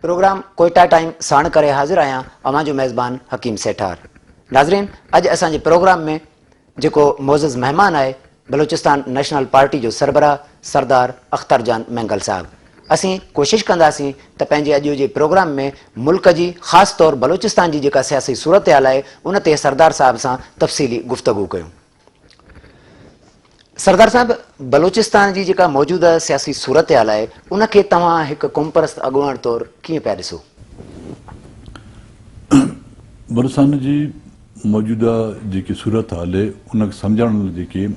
Programme Quetta time ساڻ ڪري حاضر آهيان اوهان جو ميزبان حڪيم سيٺار. ناظرين اڄ اسان جي پروگرام ۾ جيڪو معزز مهمان آهي بلوچستان نيشنل پارٽي جو سربراهه سردار اختر جان مينگل صاحب. اسين ڪوشش ڪنداسين ته پنهنجي اڄ جي پروگرام ۾ ملڪ جي خاص طور بلوچستان جي جيڪا سياسي صورتحال آهي ان تي سردار صاحب سان تفصيلي گفتگو ڪيون. سردار صاحب بلوچستان جي جيڪا موجوده سياسي صورتحال آهي ان کي توهان هڪ قومپرست اڳواڻ طور ڪيئن پيا ڏسو؟ بلوچستان جي موجوده جيڪي صورتحال آهي ان کي سمجهڻ لاء جيڪي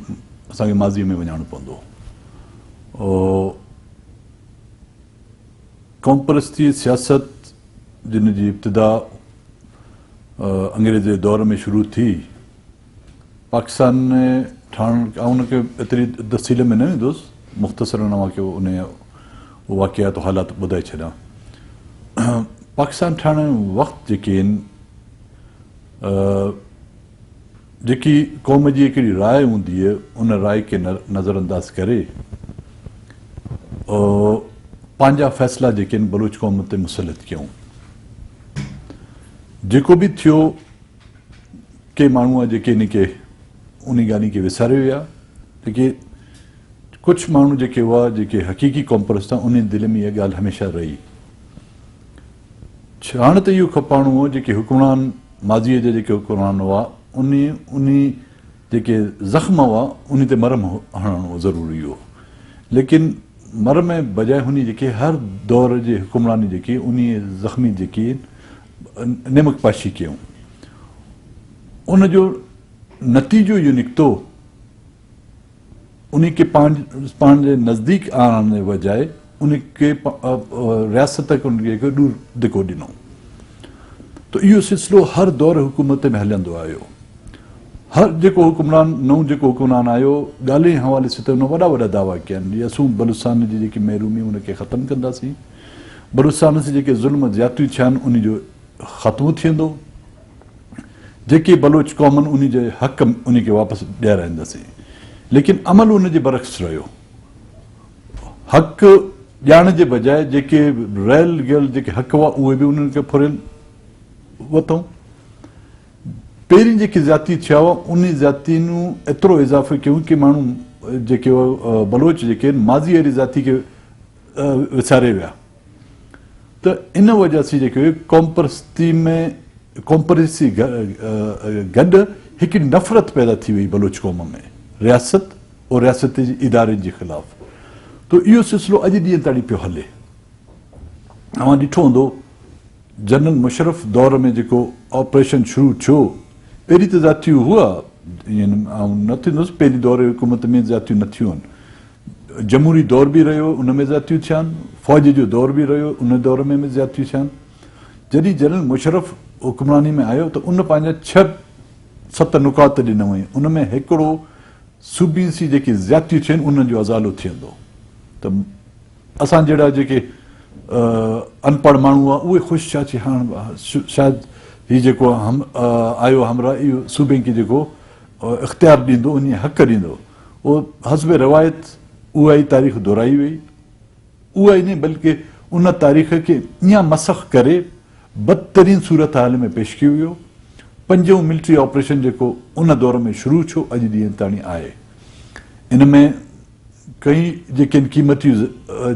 اسان کي ماضي ۾ وڃڻو پوندو. قومپرستي سياست جن جي ابتدا انگريز جي دور ۾ شروع ٿي پاڪستان ٺاهڻ آئون ان کي ايتري تفصيل ۾ نه ويندس مختصرا اوهان کي ان واقعات حالات ٻڌائي ڇڏيان پاڪستان ٺاهڻ وقت جيڪي آهن جيڪي قوم جي هڪڙي راء هوندي آهي ان راء کي نظر انداز ڪري پنهنجا فيصلا جيڪي آهن بلوچ قوم تي مسلط ڪيائون جيڪو به ٿيو ڪي ماڻهو آهن جيڪي ان کي انهي ڳالهين کي وساري ويا ته ڪي ڪجهه ماڻهو جيڪي هئا جيڪي حقيقي قومپرست هئا انهن دل ۾ اها ڳالهه هميشه رهي. هاڻ ته اهو کپاڻو هو جيڪي حڪمران ماضيء جا جيڪي حڪمران هئا انهي انهي جيڪي زخم هئا انهي تي مرهم هڻڻ ضروري هو ليڪن مرهم بجاء هني جيڪي هر دور جي حڪمراني جيڪي انهي زخمي جيڪي نمڪ پاشي ڪيون. ان جو نتيجو اهو نڪتو ان کي پاڻ جي نزديڪ آڻڻ جي بجاء ان کي رياست کي ان کي ڏور ڌڪو ڏنو ته اهو سلسلو هر دور حڪومت ۾ هلندو آيو. هر جيڪو حڪمران نئون جيڪو حڪمران آيو ڳالهين حوالي سان ته ان وڏا وڏا دعويٰ ڪيا آهن جي اسون بلوچستان جي جيڪي محرومي ان کي ختم ڪنداسين. بلوچستان سان جيڪي ظلم زيادتيون ٿيا آهن انهي جو خاتمو ٿيندو، جيڪي بلوچ قومن انهي جي حق انهي کي واپس ڏيارائينداسين، ليڪن عمل ان جي برعڪس رهيو، حق ڏيارڻ جي بجاء جيڪي رهيل گيل جيڪي حق هئا اهي به انهن کي ڦريل وتئون. پهرين جيڪي زيادتي ٿيا هئا انهي زيادتين ايترو اضافو ڪيون ڪي ماڻهو جيڪي بلوچ جيڪي ماضي واري زيادتي کي وساري ويا ته ان وجه سين جيڪي قومپرستي ۾ قومپرستي گڏ هڪڙي نفرت پيدا ٿي وئي بلوچ قوم ۾ رياست اور رياست جي ادارن جي خلاف ته اهو سلسلو اڄ ڏينهن تائين پيو هلي. اوهان ڏٺو هوندو جنرل مشرف دور ۾ جيڪو آپريشن شروع ٿيو پهرين ته زيادتيون هئا ائين آئون نه ٿيندس پهرين دور حڪومت ۾ زيادتيون نه ٿيون آهن جمهوري دور به رهيو ان ۾ زيادتيون ٿيا آهن، فوج جو دور به رهيو ان دور ۾ به زيادتيون ٿيا آهن. جڏهن جنرل مشرف حڪمراني ۾ آيو ته ان پنهنجا ڇهه ست نڪات ڏنا هئائين ان ۾ هڪڙو صوبي سين جيڪي زيادتيون ٿيون آهن انهن جو ازالو ٿيندو ته اسان جهڙا جيڪي انپڙهه ماڻهو هئا اهي خوش ٿيا چي هاڻ شايد هي جيڪو آيو همراهه اهو صوبي کي جيڪو اختيار ڏيندو انهي حق ڏيندو اهو حسب روايت اها ئي تاريخ دهرائي وئي، اها ئي نه بلڪه ان تاريخ کي اڃا مسخ ڪري بدترين صورتحال ۾ پيش ڪيو ويو. پنجون ملٽري آپريشن جيڪو ان دور ۾ شروع ٿيو اڄ ڏينهن تاڻي آهي. ان ۾ ڪئين جيڪي قيمتي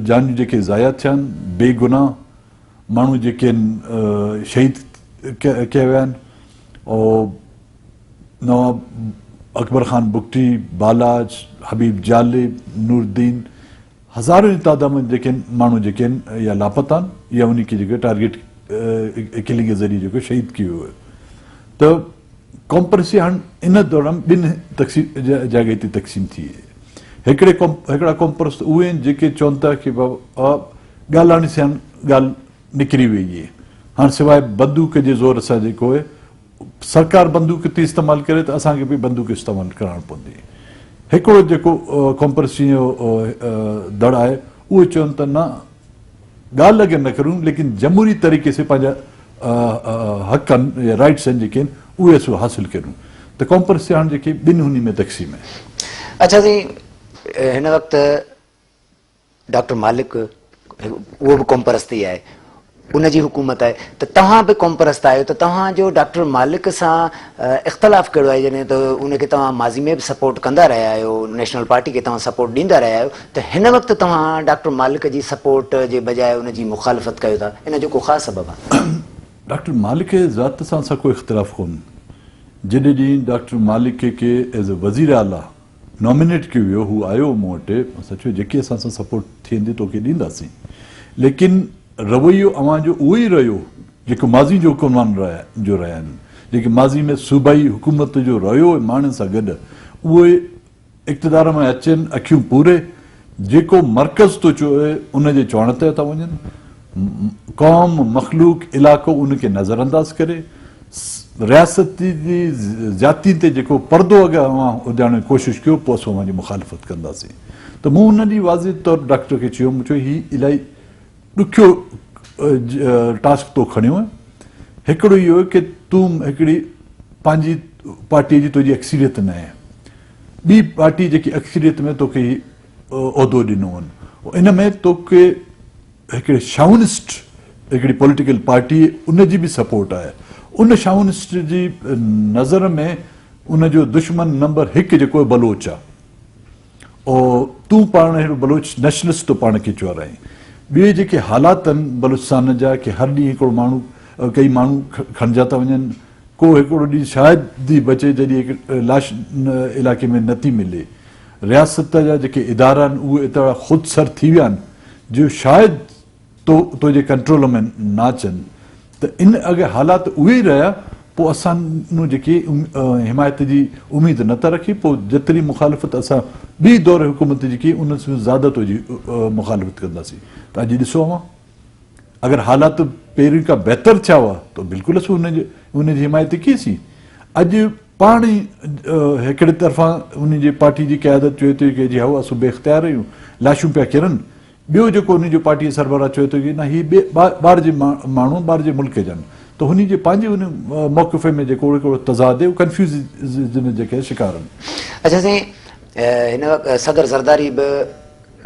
جانيون جيڪي ضايع ٿيا آهن، بي گناهه ماڻهو جيڪي شهيد ڪيا ويا آهن او نواب اڪبر خان بگٽي، بالاچ، حبيب جالب، نورالدين هزارن جي تعداد ۾ جيڪي ماڻهو جيڪي آهن يا لاپتا آهن يا انهن کي جيڪو ٽارگيٽ ڪلنگ جي ذريعي جيڪو شهيد ڪيو ويو ته قومپرستي هاڻ ان دوران ٻن تقسيم جاڳي تي تقسيم ٿي هڪڙي قوم هڪڙا قومپرست اهي آهن جيڪي چون ٿا ڪي بابا ڳالهائڻ سان ڳالهه نڪري وئي هاڻ سواء بندوق جي زور سان جيڪو سرڪار بندوق ٿي استعمال ڪري ته اسان کي به بندوق استعمال ڪرڻ پوندي. هڪڙو جيڪو قومپرستي جو دڙ آهي اهو چون ته نه ڳالهه اگر نه ڪرون ليڪن جمهوري طريقي سي پنهنجا حق آهن يا رائٽس آهن جيڪي آهن اهي اسين حاصل ڪريون ته قومپرستي هاڻ جيڪي ٻن هني ۾ تقسيم آهي. اڇا سائين هن وقت ڊاڪٽر مالڪ اهو به قومپرست ئي آهي. ان جي حڪومت آهي ته توهان به قومپرست آهيو ته توهان جو ڊاڪٽر مالڪ سان اختلاف ڪهڙو آهي جڏهن ته ان کي توهان ماضي ۾ به سپورٽ ڪندا رهيا آهيو نيشنل پارٽي کي توهان سپورٽ ڏيندا رهيا آهيو ته هن وقت توهان ڊاڪٽر مالڪ جي سپورٽ جي بجاء ان جي مخالفت ڪيو ٿا ان جو ڪو خاص سبب آهي؟ ڊاڪٽر مالڪ جي ذات سان اسان ڪو اختلاف ڪونهي جڏهن ڏينهن ڊاڪٽر مالڪ کي ايز اي وزير اعليٰ نامينيٽ ڪيو ويو هو آيو مون وٽ اسان چيو جيڪي اسان سان سپورٽ ٿيندي توکي ڏينداسين ليڪن رويو اوهان جو اهو ئي رهيو جيڪو ماضي جو حڪمران جو رهيا آهن جيڪي ماضي ۾ صوبائي حڪومت جو رهيو ماڻهن سان گڏ اهي اقتدار ۾ اچن اکيون پوري جيڪو مرڪز ٿو چوي ان جي چوڻ تي ٿا وڃن قوم، مخلوق، علائقو ان کي نظر انداز ڪري رياست جي زيادتين تي جيڪو پردو اڳ اوهان اڏائڻ جي ڪوشش ڪيو پوء اسان اوهان جي مخالفت ڪنداسين ته مون ان ڏينهن واضح طور ڊاڪٽر کي چيو مون چيو هي الائي ڏکيو ٽاسڪ تو کڻيو آهي هڪڙو اهو ڪي تون هڪڙي پنهنجي پارٽي جي تنهنجي اڪثريت نه آهي ٻي پارٽي جيڪي اڪثريت ۾ توکي هي عهدو ڏنو ان ۾ توکي هڪڙي شائونسٽ هڪڙي پوليٽيڪل پارٽي ان جي به سپورٽ آهي ان شائونسٽ جي نظر ۾ ان جو دشمن نمبر هڪ جيڪو بلوچ آ او تون پاڻ ههڙو بلوچ نيشنلسٽ تو پاڻ کي چورائين ٻئي جيڪي حالات آهن بلوچستان جا ڪي هر ڏينهن هڪڙو ماڻهو ڪئي ماڻهو کڻجا ٿا وڃن ڪو هڪڙو ڏينهن شايد ئي بچي جڏهن هڪ لاش علائقي ۾ نٿي ملي رياست جا جيڪي ادارا آهن اهي ايترا خود سر ٿي ويا آهن جو شايد تو تنهنجي ڪنٽرول ۾ نه اچن ته ان اگر حالات اهي ئي رهيا پوء اسان نون جيڪي حمايت جي اميد نه ٿا رکي پوء جيتري مخالفت اسان ٻي دور حڪومت جي ڪئي ان سان زياده تنهنجي مخالفت ڪنداسين ته اڄ ڏسو اوهان اگر حالات پهرين کان بهتر ٿيا هئا ته بلڪل اسان ان جي حمايت ڪئي سين اڄ پاڻ ئي هڪڙي طرفان انهي جي پارٽي جي قيادت چوي ٿي ڪي جي هائو اسون بي اختيار آهيون لاشون پيا ڪرن ٻيو جيڪو انهي جو پارٽي سربراهه چوي ٿو ڪي نه هي ٻاهر جي ماڻهو ٻاهر جي ملڪ جا آهن ته هني جي پنهنجي ان موقف ۾ جيڪو هڪڙو تضاد آهي اهو ڪنفيوزن جي ڪري شڪار آهن. اڇا سائين هن وقت صدر زرداري به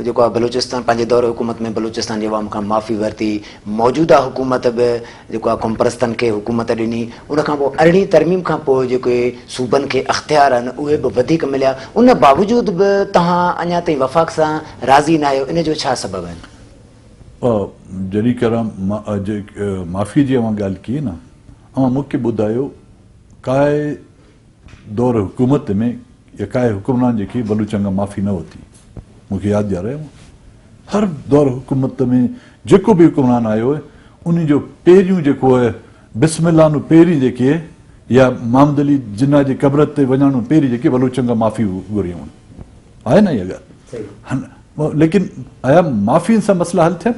جيڪو آهي بلوچستان پنهنجي دور حڪومت ۾ بلوچستان جي عوام کان معافي ورتي، موجوده حڪومت به جيڪو آهي قومپرستن کي حڪومت ڏني، ان کان پوء ارڙهين ترميم کان پوء جيڪي صوبن کي اختيار آهن اهي به وڌيڪ مليا، ان باوجود به توهان اڃا تائين وفاق سان راضي ناهيو ان جو ڇا سبب آهن؟ جڏهن ڪرام معافي جي اوهان ڳالهه ڪئي نه اوهان مون کي ٻڌايو ڪائي دور حڪومت ۾ يا ڪائي حڪمران جيڪي بلوچن کان معافي نه ورتي مون کي ياد ڏياري هر دور حڪومت ۾ جيڪو به حڪمران آيو آهي ان جو پهريون جيڪو آهي بسم الله نو پهرين جيڪي يا محمد علي جناح جي قبر تي وڃڻ نو پهرين جيڪي بلوچن کان معافي گهري هون آهي نه اها ڳالهه ليڪن آيا معافي سان مسئلا حل ٿيا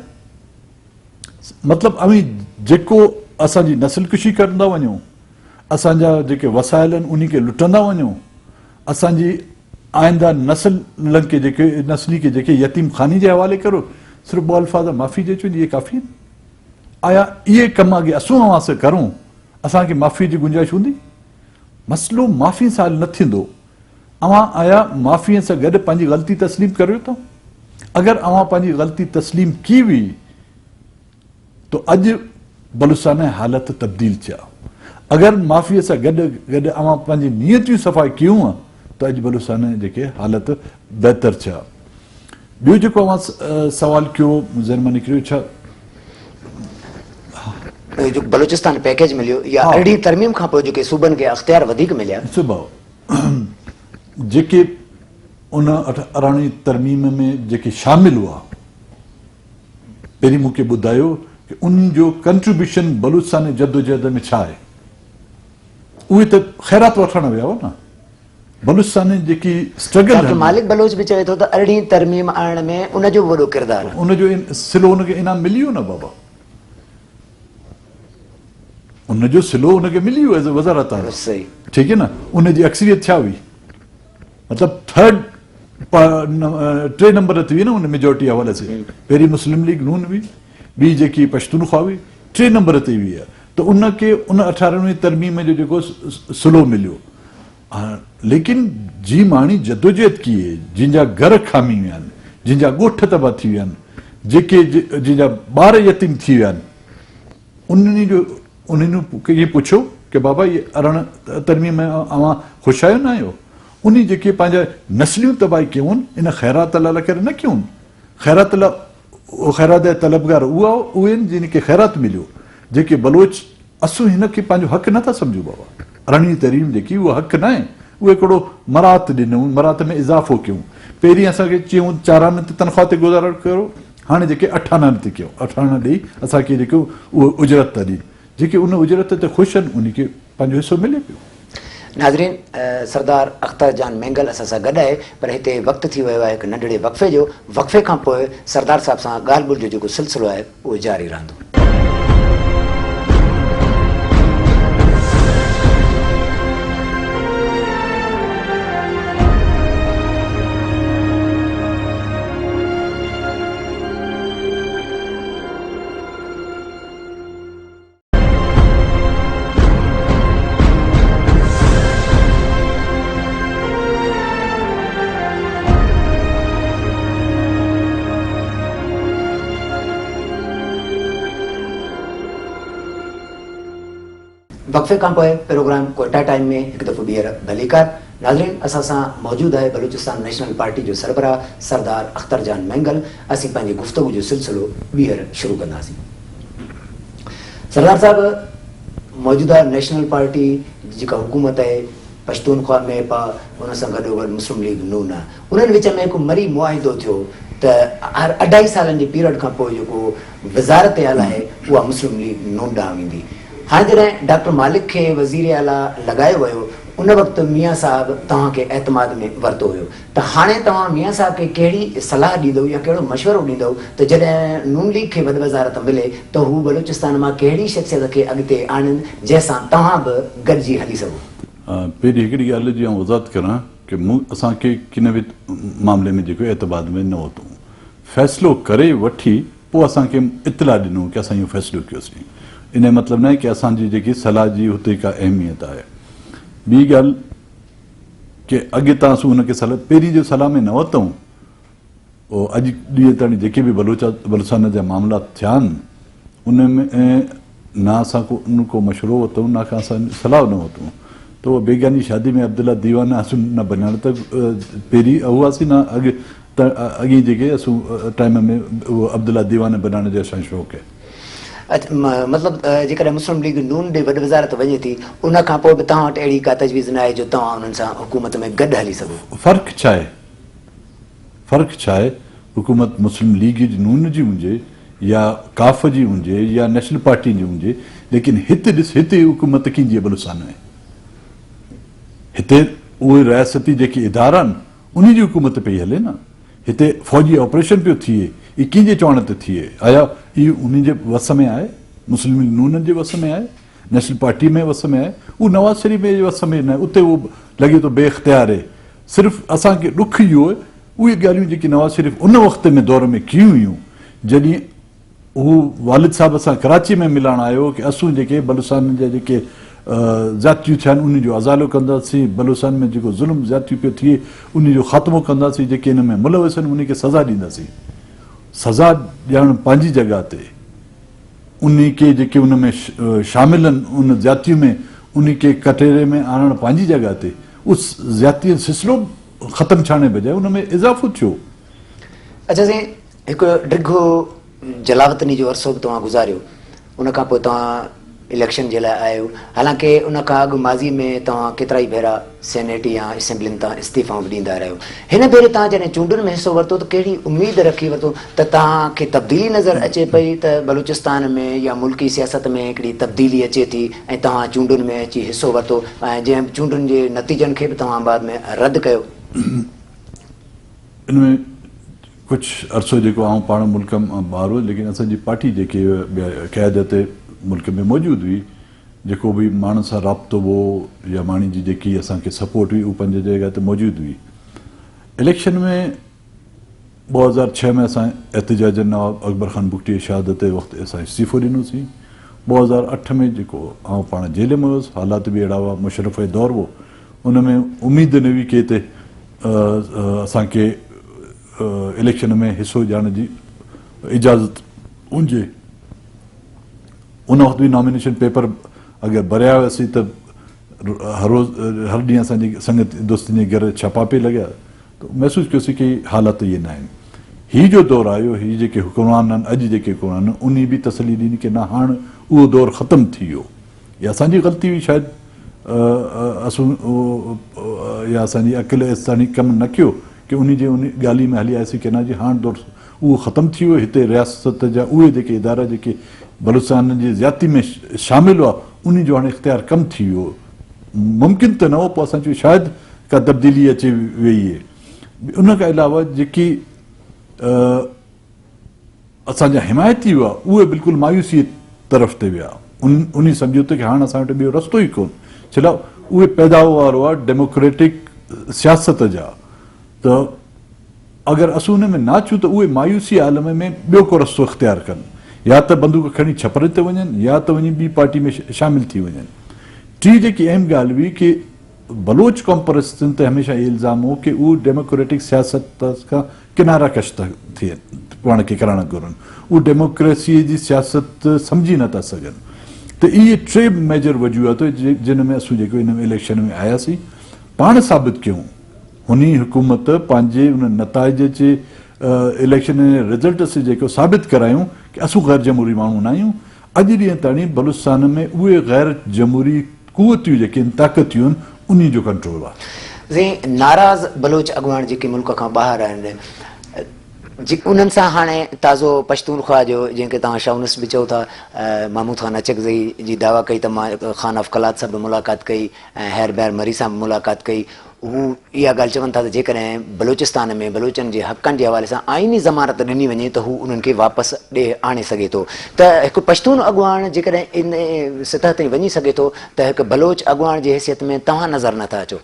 مطلب اوهين جيڪو اسان جي نسل ڪشي ڪندا وڃو اسان جا جيڪي وسائل آهن انهي کي لٽندا وڃو، اسان جي آئنده نسلن کي جيڪي نسلي کي جيڪي يتيم خاني جي حوالي ڪرو، صرف ٻه الفاظ معافي جي چون اهي ڪافي آهن؟ آيا اهي ڪم اڳي اسون اوهان سان ڪرون اسان کي معافي جي گنجائش هوندي؟ مسئلو معافي سان حل نه ٿيندو، اوهان آيا معافي سان گڏ پنهنجي غلطي تسليم ڪريو ٿا؟ اگر اوهان پنهنجي غلطي تسليم ڪي هئي تو اڄ بلوچستان ۾ حالت تبديل ٿيا. اگر معافيء سان گڏ گڏ اوهان پنهنجي نيتيون صفا ڪيون ها ته اڄ بلوچستان ۾ جيڪي حالت بهتر ٿيا. ٻيو جيڪو اوهان سوال ڪيو ذهن مان نڪري ويو ڇا؟ جو بلوچستان پيڪيج مليو يا ارڙهين ترميم کان پوء جيڪي صوبن کي اختيار وڌيڪ مليا. ڏسو ڀاء جيڪي ان ارڙهين ترميم ۾ جيڪي شامل هئا پهرين مون کي ٻڌايو ڪه انهن جو ڪنٽريبيوشن بلوچستان جي جدوجهد ۾ ڇا آهي؟ اهي ته خيرات وٺڻ ويا هئا نه بلوچستان جي جيڪي اسٽرگل ڊاڪٽر مالڪ بلوچ به چوي ٿو ته ارڙهين ترميم آڻڻ ۾ ان جو به وڏو ڪردار آهي. ان جو صلو ان کي انعام ملي ويو نه بابا ان جو صلو ان کي ملي ويو ايز اي وزارت آهي صحيح ٺيڪ آهي نه ان جي اڪثريت ڇا هئي؟ مطلب ٿرڊ ٽي نمبر تي هئي نه ان ميجورٽي حوالي سي پهرين مسلم ليگ نون هئي ٻي جيڪي پشتونخوا هئي ٽي نمبر تي هئي ته ان کي ان اٺارهوين ترميم جو جيڪو سلو مليو ليڪن جي ماڻي جدوجهد ڪئي جن جا گهر کامي ويا آهن جن جا ڳوٺ تباهه ٿي ويا آهن جيڪي جن جا ٻار يتيم ٿي ويا آهن. انهن جو انهن کي اهي پڇيو ڪي بابا اهي 18 ترميم ۾ اوهان خوش آهيو نه آهيو؟ انهي جيڪي پنهنجا نسليون تباهي ڪيون ان خيرات الله لاء ڪري نه ڪيون. خيرات لاء خيرات جا طلبگار اها اهي آهن جن کي خيرات مليو. جيڪي بلوچ اسون هن کي پنهنجو حق نه ٿا سمجهون بابا. ارڙهين ترميم جيڪي اهو حق ناهي. اهو هڪڙو مراعت ڏنو مراعت ۾ اضافو ڪيون. پهرين اسان کي چيون چارانه تي تنخواه تي گذارو ڪريو. هاڻي جيڪي اٺ آنا تي ڪيو، اٺ آنا ڏئي اسان کي جيڪو اهو اجرت ٿا ڏين، جيڪي ان اجرت تي خوش آهن انهي کي پنهنجو حصو ملي پيو. ناظرين سردار اختر جان مينگل اسان سان گڏ آهي پر هتي وقت ٿي ويو آهي هڪ ننڍڙي وقفي جو، وقفي کان پوء سردار صاحب سان ڳالهه ٻولهه جو جيڪو سلسلو آهي اهو جاري رهندو. وقفي کان پوء پروگرام ڪوئٽا ٽائيم ۾ هڪ دفعو ٻيهر ڀليڪار ناظرين اسان سان موجود آهي بلوچستان نيشنل پارٽي جو سربراهه سردار اختر جان مينگل اسين پنهنجي گفتگو جو سلسلو ٻيهر شروع ڪنداسين سردار صاحب موجوده نيشنل پارٽي جي جيڪا حڪومت آهي پشتونخوا ۾ پ ان سان گڏوگڏ مسلم ليگ نون آهي انهن وچ ۾ هڪ مري معاهدو ٿيو ته هر اڍائي سالن جي پيرڊ کان پوء جيڪو وزارت اعليٰ آهي اها مسلم ليگ نون ڏانهن ويندي. هاڻي جڏهن ڊاڪٽر مالڪ کي وزير اعليٰ لڳايو ويو ان وقت ميان صاحب توهان کي اعتماد ۾ ورتو هيو ته هاڻي توهان ميان صاحب کي ڪهڙي صلاح ڏيندؤ يا ڪهڙو مشورو ڏيندؤ ته جڏهن نون ليگ کي وڏ وزارت ملي ته هو بلوچستان مان ڪهڙي شخصيت کي اڳتي آڻين جنهن سان توهان به گڏجي هلي سگهو. پهرين هڪڙي ڳالهه جي آئون وضاحت ڪران ڪي مون اسان کي ڪنهن به معاملي ۾ جيڪو اعتماد ۾ نه ورتو فيصلو ڪري وٺي پوء اسان کي اطلاع ڏنو ڪي اسان اهو فيصلو ڪيوسين. ان جو مطلب ناهي ڪي اسان جي جيڪي صلاح جي هتي ڪا اهميت آهي. ٻي ڳالهه ڪي اڳ تان اسون هن کي صلاح پهرين جو صلاح ۾ نه ورتئون او اڄ ڏينهن تائين جيڪي به بلوچ بلوچستان جا معاملا ٿيا آهن ان ۾ نه اسان ڪو ان ڪو مشورو ورتئون نه ڪا اسان صلاح نه ورتئون ته اهو بيگاني شادي ۾ عبدالله ديوانه اسون نه بنائڻ ته پهرين هئاسين نه اڳ ته اڳي جيڪي اسون ٽائيم ۾ اهو عبدالله ديوانه بنائڻ جو اسان شوق آهي. مطلب جيڪڏهن مسلم ليگ نون ڏي وڏ وزارت وڃي ٿي ان کان پوء به توهان وٽ اهڙي ڪا تجويز نه آهي جو توهان انهن سان حڪومت ۾ گڏ هلي سگهو. فرق ڇا آهي؟ فرق ڇا آهي حڪومت مسلم ليگ جي نون جي هجي يا ڪاف جي هجي يا نيشنل پارٽي جي هجي ليڪن هت ڏس هتي حڪومت ڪنهن جي بلوچستان ۾ هتي اهي رياستي جيڪي ادارا آهن انهي جي حڪومت پئي هلي نه هتي فوجي آپريشن پيو ٿئي اهي ڪنهن جي چوڻ تي ٿئي آيا اهي انهي جي وس ۾ آهي مسلم ليگ نون جي وس ۾ آهي نيشنل پارٽي ۾ وس ۾ آهي اهو نواز شريف جي وس ۾ نه اتي اهو لڳي ٿو بي اختيار آهي صرف اسان کي ڏک اهو آهي اهي ڳالهيون جيڪي نواز شريف ان وقت ۾ دور ۾ ڪيون هيون جڏهن هو والد صاحب سان ڪراچي ۾ ملڻ آيو ڪي اسون جيڪي بلوچستان جا جيڪي زيادتيون ٿيا آهن انهن جو ازالو ڪنداسين بلوچستان ۾ جيڪو ظلم زيادتيون پيو ٿئي انهي جو خاتمو ڪنداسين جيڪي ان ۾ ملوث آهن انهي کي سزا ڏينداسين سزا ڏيڻ پنهنجي جڳهه تي انهي کي جيڪي ان ۾ شامل آهن ان زيادتي ۾ انهي کي ڪٽهڙي ۾ آڻڻ پنهنجي جڳهه تي اس زيادتي جو سلسلو ختم ڇاڻي بجاء ان ۾ اضافو ٿيو. اڇا سائين هڪ ڊگهو جلاوطني جو عرصو به توهان گذاريو ان کان پوء توهان اليڪشن جي لاء آيو حالانڪه ان کان اڳ ماضي ۾ توهان ڪيترائي ڀيرا سينيٽ يا اسيمبلين تان استعيفائون به ڏيندا رهيو هن ڀيري توهان جڏهن چونڊن ۾ حصو ورتو ته ڪهڙي اميد رکي ورتو ته توهان کي تبديلي نظر اچي پئي ته بلوچستان ۾ يا ملڪي سياست ۾ هڪڙي تبديلي اچي ٿي ۽ توهان چونڊن ۾ اچي حصو ورتو ۽ جنهن چونڊن جي نتيجن کي به توهان بعد ۾ رد ڪيو. ان ۾ ڪجهه عرصو جيڪو آئون پاڻ ملڪ مان ٻاهر هوس ليڪن اسان جي پارٽي جيڪي قيادت ملڪ ۾ موجود هئي جيڪو به ماڻهن سان رابطو هو يا ماڻهن جي جيڪي اسان کي سپورٽ هئي اهو پنهنجي جڳهه تي موجود هئي. اليڪشن ۾ 2006 ۾ اسان احتجاجن نواب اڪبر خان بگٽي جي شهادت جي وقت اسان استعيفو ڏنوسين. 2008 ۾ جيڪو آئون پاڻ جيل ۾ هيس حالات به اهڙا هئا مشرف جو دور هو ان ۾ اميد نه هئي ڪي هتي اسان کي اليڪشن ۾ حصو ڏيڻ جي اجازت هجي. ان وقت به نامينيشن پيپر اگر ڀريا هياسين ته هر روز هر ڏينهن اسان جي سنگت دوستن جي گهر ڇاپا پئي لڳيا ته محسوس ڪيوسين ڪي حالات اهي نه آهن. هي جو دور آيو هي جيڪي حڪمران آهن اڄ جيڪي حڪمران آهن انهي به تسلي ڏني ڪي نه هاڻ اهو دور ختم ٿي ويو. يا اسان جي غلطي هئي شايد اسون يا اسان جي عقل ايستاڻي ڪم نه ڪيو ڪي انهي جي انهي ڳالهي ۾ هلي آياسين ڪي نه جي هاڻ دور اهو ختم ٿي ويو هتي رياست جا اهي جيڪي ادارا جيڪي بلوچستان جي زيادتي ۾ شامل هئا انهي جو هاڻي اختيار ڪم ٿي ويو ممڪن ته نه هو پوء اسان چيو شايد ڪا تبديلي اچي ويئي ان کان علاوه جيڪي اسان جا حمايتي هئا اهي بلڪل مايوسيء طرف تي ويا. انهي سمجهيو ته هاڻ اسان وٽ ٻيو رستو ئي ڪونه. ڇلا اهي پيداوار هئا ڊيموڪريٽڪ سياست جا ته اگر اسون ان ۾ نه اچون ته اهي مايوسي عالم ۾ ٻيو ڪو رستو اختيار ڪن. يا ته بندوق کڻي ڇپر تي وڃن يا ته وڃي ٻي پارٽي ۾ شامل ٿي وڃن. ٽي جيڪي اهم ڳالهه هئي ڪي بلوچ قومپرستن تي هميشه اهي الزام هو ڪي اهي ڊيموڪريٽڪ سياست کان ڪناره ڪش ٿا ٿين پاڻ کي ڪرڻ گهرن اهي ڊيموڪريسي جي سياست سمجهي نه ٿا سگهن ته اهي ٽي ميجر وجوهات جن ۾ اسون جيڪو ان اليڪشن ۾ آياسين پاڻ ثابت ڪيون هني حڪومت پنهنجي ان نتائج جي اليڪشن جي رزلٽ سي جيڪو ثابت ڪرايون ڪي اسون غير جمهوري ماڻهو نه آهيون اڄ ڏينهن تائين بلوچستان ۾ اهي غير جمهوري قوتيون جيڪي آهن طاقتيون آهن انهي جو ڪنٽرول آهي. سائين ناراض بلوچ اڳواڻ جيڪي ملڪ کان ٻاهر آهن جي انهن سان هاڻي تازو پشتونخوا جو جنهن کي توهان شائونسٽ به چئو ٿا محمود خان اچڪزئي جي دعويٰ ڪئي ته مان خان آف قلات سان به ملاقات ڪئي ۽ حير بحر مري سان به ملاقات ڪئي هو اها ڳالهه چون ٿا ته جيڪڏهن بلوچستان ۾ بلوچن جي حقن جي حوالي سان آئيني ضمانت ڏني وڃي ته هو انهن کي واپس ڏيهه آڻي سگهي ٿو ته هڪ پشتون اڳواڻ جيڪڏهن ان سطح تائين وڃي سگهي ٿو ته هڪ بلوچ اڳواڻ جي حيثيت ۾ توهان نظر نه ٿا اچو.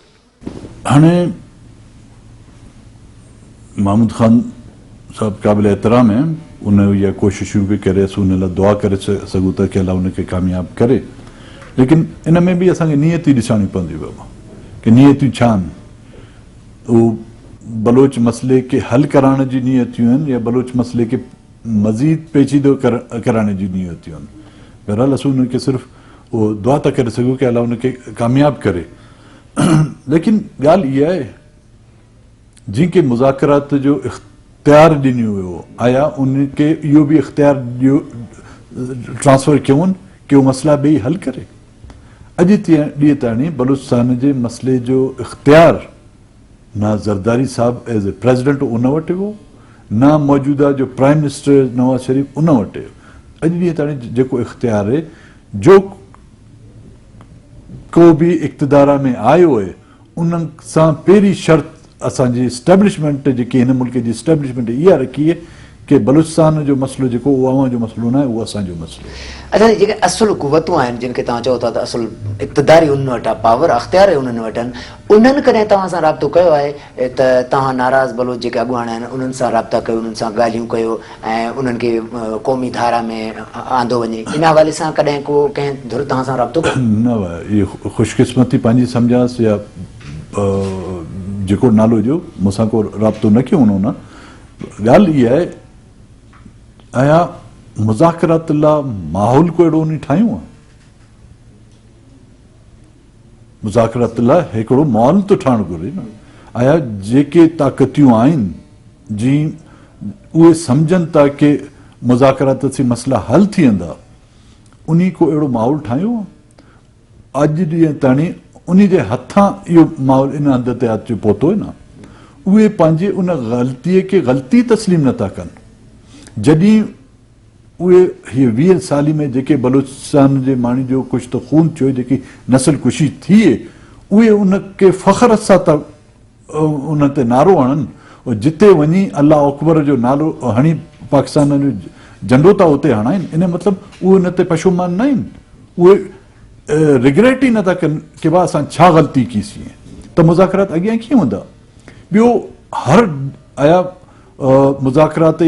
هاڻي محمود خان صاحب قابل احترام آهن ان اها ڪوششون به ڪري اسون ان لاء دعا ڪري سگهون ٿا ڪي الله ان کي ڪامياب ڪري ليڪن ان ۾ به اسان کي نيتي ڏسڻي پوندي بابا ڪي نيتيون ڇا آهن اهو بلوچ مسئلي کي حل ڪرائڻ جي نيتيون آهن يا بلوچ مسئلي کي مزيد پيچيدو ڪرائڻ جي نيتيون آهن بهرحال اسون ان کي صرف اهو دعا ٿا ڪري سگهون ڪي الله ان کي ڪامياب ڪري ليڪن ڳالهه اها آهي جنهن کي مذاڪرات جو اختيار ڏنو ويو آيا ان کي اهو به اختيار ڏيو ٽرانسفر ڪيون ڪي اهو مسئلا ٻئي حل ڪري اڄ ڏينهن تاڻي بلوچستان جي مسئلي جو اختيار نه زرداري صاحب ايز اي پريزيڊنٽ ان وٽ هو نه موجوده جو پرائم منسٽر نواز شريف ان وٽ هو اڄ ڏينهن تاڻي جيڪو اختيار جو ڪو به اقتدار ۾ آيو اهي ان سان پهرين شرط اسان جي اسٽيبلشمينٽ جيڪي هن ملڪ جي اسٽيبلشمينٽ اها رکي آهي ڪي بلوچستان جو مسئلو جيڪو اهو اوهان جو مسئلو ناهي اهو اسان جو مسئلو آهي. اڇا جيڪي اصل قوتون آهن جن کي توهان چئو ٿا ته اصل اقتدار ئي انهن وٽ آهي پاور اختيار ئي انهن وٽ آهن انهن ڪڏهن توهان سان رابطو ڪيو آهي ته توهان ناراض بلوچ جيڪي اڳواڻ آهن انهن سان رابطا ڪيو انهن سان ڳالهيون ڪيو ۽ انهن کي قومي ڌارا ۾ آندو وڃي ان حوالي سان ڪڏهن ڪو ڪنهن ڌر توهان سان رابطو ڪيو؟ نه اهي خوش قسمتي پنهنجي سمجهانس يا جيڪو نالو ڏيو مون سان ڪو رابطو نه ڪيو انهن ڳالهه اها آهي آيا مذاڪرات لاء ماحول ڪو اهڙو انهي ٺاهيون ها مذاڪرات لاء هڪڙو ماحول ته ٺاهڻ گهرجي نه آيا جيڪي طاقتيون آهن جي اهي سمجهن ٿا ڪي مذاڪرات سين مسئلا حل ٿي ويندا انهي ڪو اهڙو ماحول ٺاهيو آ اڄ ڏينهن تاڻي انهي جي هٿان اهو ماحول ان هنڌ تي اچي پهتو نه اهي پنهنجي ان غلطي کي غلطي تسليم نٿا ڪن جڏهن اهي هي 20 سالي ۾ جيڪي بلوچستان جي ماڻهن جو ڪشت خون ٿيو جيڪي نسل ڪشي ٿي اهي ان کي فخر سان ٿا ان تي نعرو هڻن جتي وڃي الله اڪبر جو نالو هڻي پاڪستان جو جهنڊو ٿا اتي هڻائين ان مطلب اهي ان تي پشومان نه آهن اهي ريگريٽ ئي نٿا ڪن ڪي با اسان ڇا غلطي ڪي سين ته مذاڪرات اڳيان ڪيئن هوندا ٻيو هر آيا مذاڪرات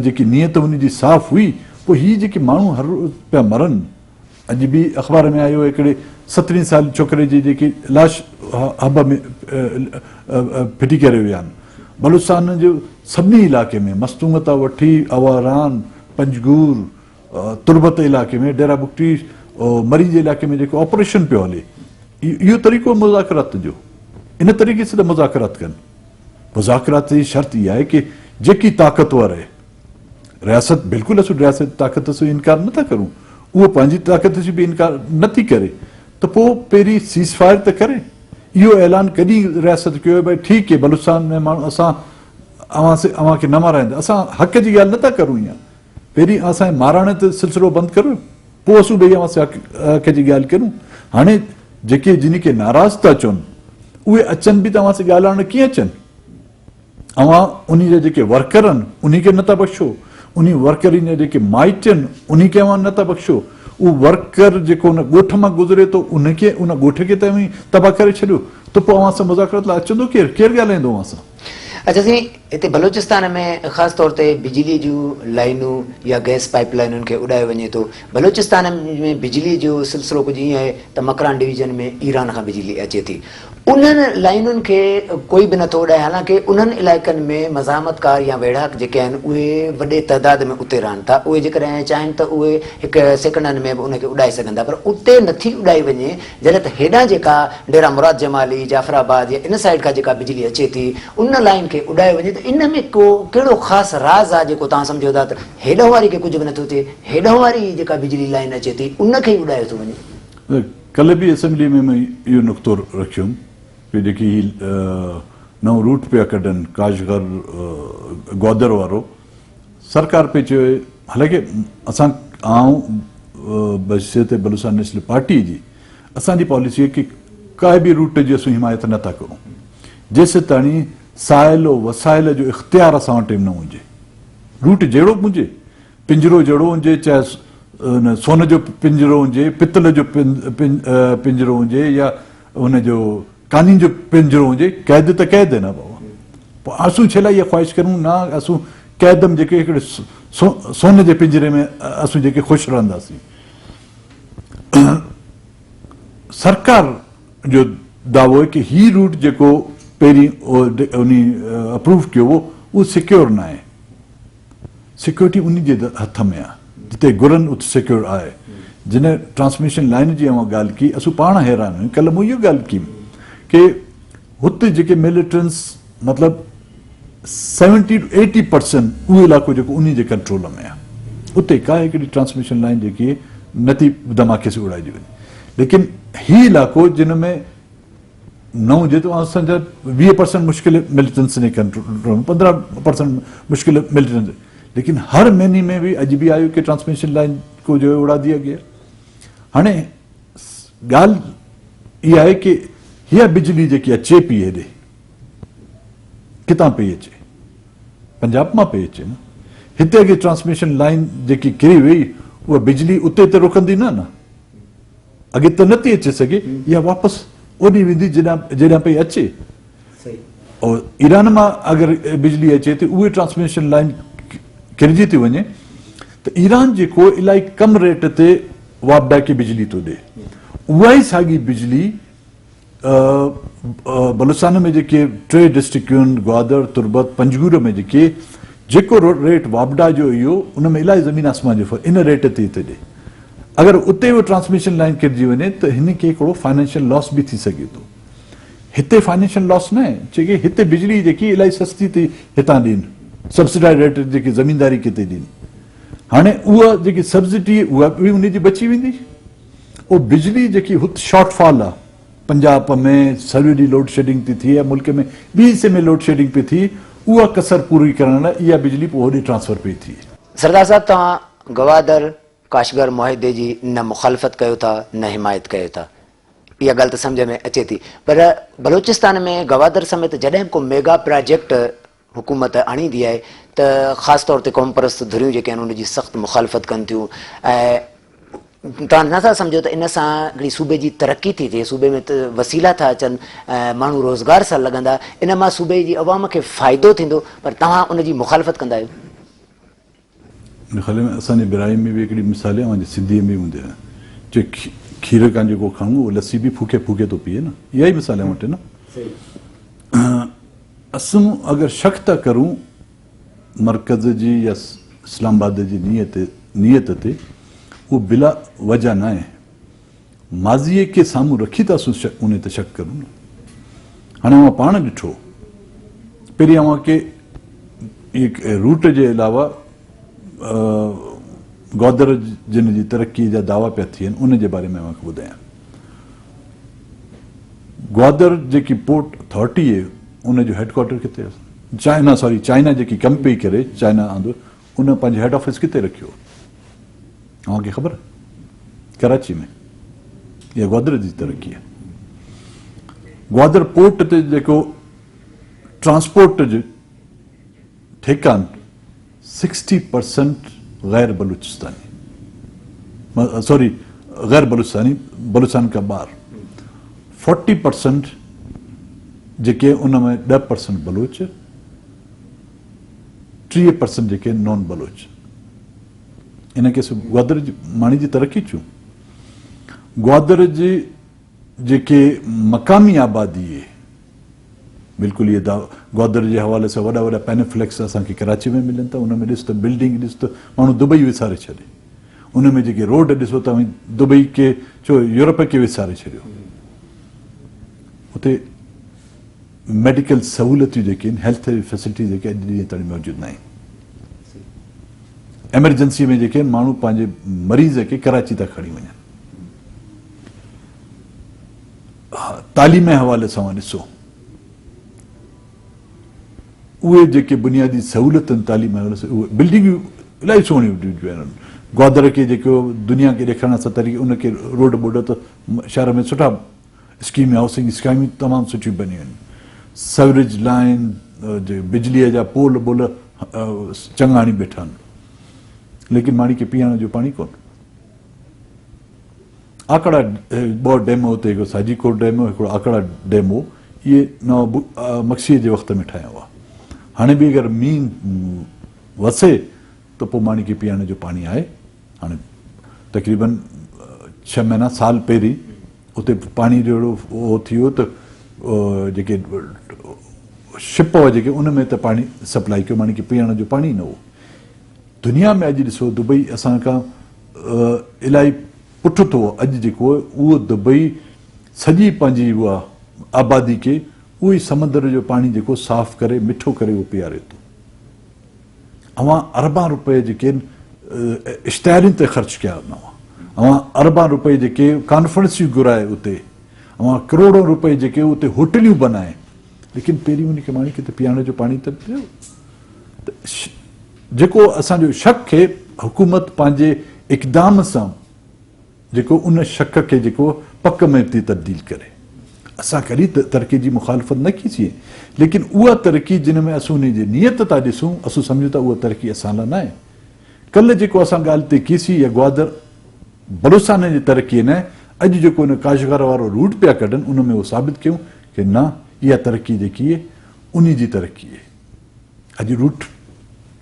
جيڪي نيت ان جي صاف هئي پوء هي جيڪي ماڻهو هر روز پيا مرن اڄ به اخبار ۾ آيو هڪڙي سترهين سال ڇوڪري جي جيڪي لاش حب ۾ ڦٽي ڪري ويا آهن بلوچستان جو سڀني علائقي ۾ مستونگ تان وٺي آواران پنجگور تربت علائقي ۾ ڊيرا بگٽي مري جي علائقي ۾ جيڪو آپريشن پيو هلي اهو طريقو مذاڪرات جو ان طريقي سان ته مذاڪرات ڪن. مذاڪرات جي شرط اها آهي ڪي جيڪي طاقتور آهي رياست بلڪل اسون رياست طاقت سان انڪار نٿا ڪرون اهو پنهنجي طاقت جي به انڪار نٿي ڪري ته پوء پهرين سيز فائر ته ڪري. اهو اعلان ڪڏهن رياست ڪيو ڀائي ٺيڪ هي بلوچستان ۾ ماڻهو اسان اوهان سي اوهان کي نه مارائيندا اسان حق جي ڳالهه نٿا ڪرون اها پهرين اسان جي مارائڻ تي سلسلو بند ڪريو پوء اسون ٻئي اوهان سي حق جي ڳالهه ڪريون. هاڻي جيڪي جن کي ناراض ٿا چون اهي اچن به ته اوهان سي ڳالهائڻ ڪيئن اچن؟ اوهان انهي جا جيڪي ورڪر آهن انهي کي نٿا بخشو، انهي ورڪرن جا جيڪي مائٽ آهن انهي کي اوهان نٿا بخشو، اهو ورڪر جيڪو ان ڳوٺ مان گذري ٿو ان کي ان ڳوٺ کي ته اوهين تباهه ڪري ڇڏيو ته پوء اوهان سان مذاڪرات لاء اچندو ڪير؟ ڪير ڳالهائيندو اوهان سان؟ اچا سائين هتي بلوچستان ۾ خاص طور تي بجلي جون لائينون يا گئس پائيپ لائينن کي اڏايو وڃي ٿو. بلوچستان ۾ بجلي جو سلسلو ڪجهه ائين آهي ته مڪران ڊويزن ۾ ايران کان بجلي اچي ٿي. انهن لائينن کي ڪوئي به نٿو اڏائي حالانڪه انهن علائقن ۾ مزاحمتڪار يا ويڙهاڪ جيڪي آهن اهي وڏي تعداد ۾ اتي رهن ٿا اهي جيڪڏهن چاهين ته اهي هڪ سيڪنڊن ۾ به ان کي اڏائي سگهن ٿا پر اتي نٿي اڏائي وڃي جڏهن ته هيڏانهن جيڪا ڊيرا مراد جمالي، جعفر آباد يا ان سائيڊ کان جيڪا بجلي اچي ٿي ان لائين کي اڏايو وڃي ته ان ۾ ڪو ڪهڙو خاص راز آهي جيڪو توهان سمجهو ٿا ته هيڏانهن واري کي ڪجهه به نٿو ٿئي هيڏانهن واري جيڪا بجلي لائين اچي ٿي ان کي ئي اڏايو ٿو وڃي. ڪلهه به اسيمبلي ۾ مون اهو نقطو رکيم ته جيڪي هي نئون روٽ پيا ڪڍن ڪاشغر گوادر وارو سرڪار پئي چوي حالانڪه اسان آئون بحيثيت بلوچستان نيشنل پارٽي جي اسان جي پاليسي آهي ڪي ڪائي به روٽ جي اسون حمايت نه ٿا ڪرون جيسيتاڻي سائل و وسائل جو اختيار اسان وٽ نه هجي روٽ جهڙو به هجي پنجرو جهڙو هجي چاهي سون جو پنجرو هجي پتل جو پنجرو هجي يا ان جو ڪانين جو پنجرو هجي، قيد ته قيد نه بابا. پوء اسون ڇيلا اها خواهش ڪرون نه اسون قيد م جيڪي هڪڙي سون جي پنجري ۾ اسون جيڪي خوش رهنداسين. سرڪار جو دعوو آهي ڪي هي روٽ جيڪو پهرين انهي اپروو ڪيو هو اهو سيڪيور ناهي. سيڪيورٽي انهي جي هٿ ۾ آهي جتي گهرن ات سيڪيور آهي. جنھن ٽرانسميشن لائين جي اوهان ڳالهه ڪئي اسون پاڻ حيران آهيون ڪلهه مون اهو ڳالهه ڪئي ڪي هت جيڪي ملٽنس مطلب سيونٽي ٽو ايٽي پرسنٽ اهو علائقو جيڪو انهي جي ڪنٽرول ۾ آهي اتي ڪا هڪڙي ٽرانسميشن لائين جيڪي نٿي ڌماڪي سان اڙائجي وڃي ليڪن هي علائقو جنھن ۾ نئون جيترو اسان جا 20 پرسنٽ مشڪل ملٽنس جي ڪنٽرول ۾ 15 پرسنٽ مشڪل ملٽنس ليڪن هر مهيني ۾ به اڄ به آيو ڪي ٽرانسميشن لائن کو جو اڙا ديا گيا هاڻي ڳالهه اها آهي ڪي هيء بجلي جيڪي اچي پئي هيڏي ڪتان پئي اچي پنجاب مان پئي اچي نه هتي اڳي ٽرانسميشن لائن جيڪي ڪري وئي اها بجلي اتي ته رڪندي نه نه اڳي ته نه ٿي اچي سگهي، اها واپس اوڏي ويندي جيڏانهن پئي اچي. اور ايران مان اگر بجلي اچي ٿي اهي ٽرانسميشن لائن ڪرجي ٿي وڃي ته ايران جيڪو الائي ڪم ريٽ تي واپڊا کي بجلي ٿو ڏي اها ئي ساڳي بجلي بلوچستان ۾ جيڪي ٽي ڊسٽرڪٽون گوادر، تربت، پنجگور ۾ جيڪي جيڪو ريٽ واپڊا جو اهو ان ۾ الائي زمين آسمان جو فرق ان ريٽ تي اتي ڏي اگر اتي اهو ٽرانسميشن لائين ڪرجي وڃي ته هن کي هڪڙو فائنانشل لاس به ٿي سگهي ٿو هتي فائنانشل لاس نه آهي ڇو ڪي هتي بجلي جيڪي الائي سستي ٿي هتان ڏين سبسڊائز ريٽ جيڪي زمينداري کي ٿي ڏين هاڻي اها جيڪي سبسڊي اها به ان جي بچي ويندي او بجلي جيڪي هت شارٽ فال آ پنجاب ۾ سڄو ڏينهن لوڊ شيڊنگ ٿي ٿئي ملڪ ۾ ٻي حصي ۾ لوڊ شيڊنگ پئي ٿئي اها ڪسر پوري ڪرڻ لاء اها بجلي پوء هوڏي ٽرانسفر پئي ٿئي. سردار صاحب توهان گوادر ڪاشغر معاهدي جي نه مخالفت ڪيو ٿا نه حمايت ڪيو ٿا اها ڳالهه ته سمجهه ۾ اچي ٿي پر بلوچستان ۾ گوادر سميت جڏهن به ڪو ميگا پراجيڪٽ حڪومت آڻيندي آهي ته خاص طور تي قومپرست ڌريون جيڪي آهن ان جي سخت مخالفت ڪن ٿيون ۽ توهان نٿا سمجهو ته ان سان هڪڙي صوبي جي ترقي ٿي ٿئي صوبي ۾ وسيلا ٿا اچن ۽ ماڻهو روزگار سان لڳندا ان مان صوبي جي عوام کي فائدو ٿيندو پر توهان ان جي مخالفت ڪندا آهيو. منهنجي خيال ۾ اسان جي براهي ۾ به هڪڙي مثال آهي اوهان جي سنڌيء ۾ به هوندي آهي چي کير کان جيڪو کڻون اهو لسي به ڦوڪي ڦوڪي ٿو پيئي نه اها ئي مثال اوهان وٽ نه. اسون اگر شڪ ٿا ڪرون مرڪز جي يا اسلام آباد جي نيت نيت تي اهو بلا وجه ناهي. ماضيء کي سامهون رکي ٿا اسون انهي تي شڪ ڪرون نه. هاڻي اوهان پاڻ ڏٺو پهرين اوهان کي روٽ جي علاوه گوادر جن جي ترقي جا دعويٰ پيا ٿين ان جي باري ۾ اوهان کي ٻڌايان. گوادر جيڪي پورٽ اٿارٽي آهي ان جو هيڊ ڪوارٽر ڪٿي آهي؟ چائنا سوري چائنا جيڪي ڪم پئي ڪري چائنا آندو ان پنهنجو هيڊ آفيس ڪٿي رکيو اوهان کي خبر ڪراچي ۾ اها گوادر جي ترقي آهي. گوادر پورٽ تي جيڪو ٽرانسپورٽ جو ٺيڪا آهن سڪسٽي پرسنٽ غير بلوچستاني سوري غير بلوچستاني بلوچستان کان ٻاهر فورٽي پرسنٽ جيڪي ان ۾ 10% بلوچ 30% جيڪي نان بلوچ ان کي گوادر جي ماڻي جي ترقي ٿيون گوادر جي جيڪي مقامي آبادي اهي بلڪل اهي گوادر جي حوالي سان وڏا وڏا پينفليڪس اسان کي ڪراچي ۾ ملن ٿا ان ۾ ڏس ته بلڊنگ ڏس ته ماڻهو دبئي وساري ڇڏي ان ۾ جيڪي روڊ ڏسو ته اوهين دبئي کي ڇو يورپ کي وساري ڇڏيو اتي ميڊيڪل سهولتيون جيڪي آهن هيلٿ فيسلٽيز جيڪي اڄ ڏينهن تائين موجود نه آهن ايمرجنسي ۾ جيڪي ماڻهو پنهنجي مريض کي ڪراچي ٿا کڻي وڃن تعليم جي حوالي سان اوهان ڏسو اهي جيڪي بنيادي سهولتن تعليم جي حوالي سان اهي بلڊنگيون الاهي سهڻيون ڏٺيون آهن گوادر کي جيڪو دنيا کي ڏيکارڻ سان طريقي ان کي روڊ بوڊ ته شهر ۾ سٺا اسڪيم هائوسنگ اسڪيمون تمام سٺيون بنيون آهن سيوريج لائن بجليء جا پول بول چڱا هڻي بيٺا آهن ليڪن ماڻي کي پيئڻ جو پاڻي ڪونه. آڪڙا ٻه ڊيم اتي هڪڙو ساجي ڪوٽ ڊيم هو هڪڙو آڪڙا ڊيم هو اهي نواب مگسيء جي وقت ۾ ٺاهيا هئا هاڻي به اگر مينهن وسي ته پوء ماڻي کي پيئڻ جو پاڻي آهي هاڻي تقريبن ڇهه مهينا سال پهرين اتي پاڻي جو اهڙو اهو ٿي ويو ته جيڪي شپ هئا جيڪي ان ۾ ته پاڻي سپلائي ڪيو ماڻي کي پيئڻ جو پاڻي نه هو دنيا ۾ اڄ ڏسو دبئي اسان کان الاهي پٺتو اڄ جيڪو اهو دبئي سڄي پنهنجي اها آبادي کي اهو ئي سمندر جو پاڻي جيڪو صاف ڪري مٺو ڪري اهو پياري ٿو. اوهان اربان روپيه جيڪي اشتهارين تي خرچ ڪيا آهن اوهان اربان روپيه جيڪي ڪانفرنسيون گهرائي اتي اوهان ڪروڙون روپيه جيڪي اتي هوٽليون بنائي ليڪن پهرين ان کي ماڻي کي ته پيئڻ جو پاڻي ته پيو ته جيڪو اسان جو شڪ کي حڪومت پنهنجي اقدام سان جيڪو ان شڪ کي جيڪو پڪ ۾ ٿي تبديل ڪري. اسان ڪڏهن ترقي جي مخالفت نه ڪئي سين ليڪن اها ترقي جنھن ۾ اسون انهي جي نيت ٿا ڏسون اسون سمجهون ٿا اها ترقي اسان لاء ناهي. ڪلهه جيڪو اسان ڳالهه تي ڪئي سين يا گوادر بلوچستان جي ترقي نه اڄ جيڪو ان ڪاشغر وارو روٽ پيا ڪڍن ان ۾ اهو ثابت ڪيون ڪي نه اها ترقي جيڪي اهي انهي جي ترقي اهي. اڄ روٽ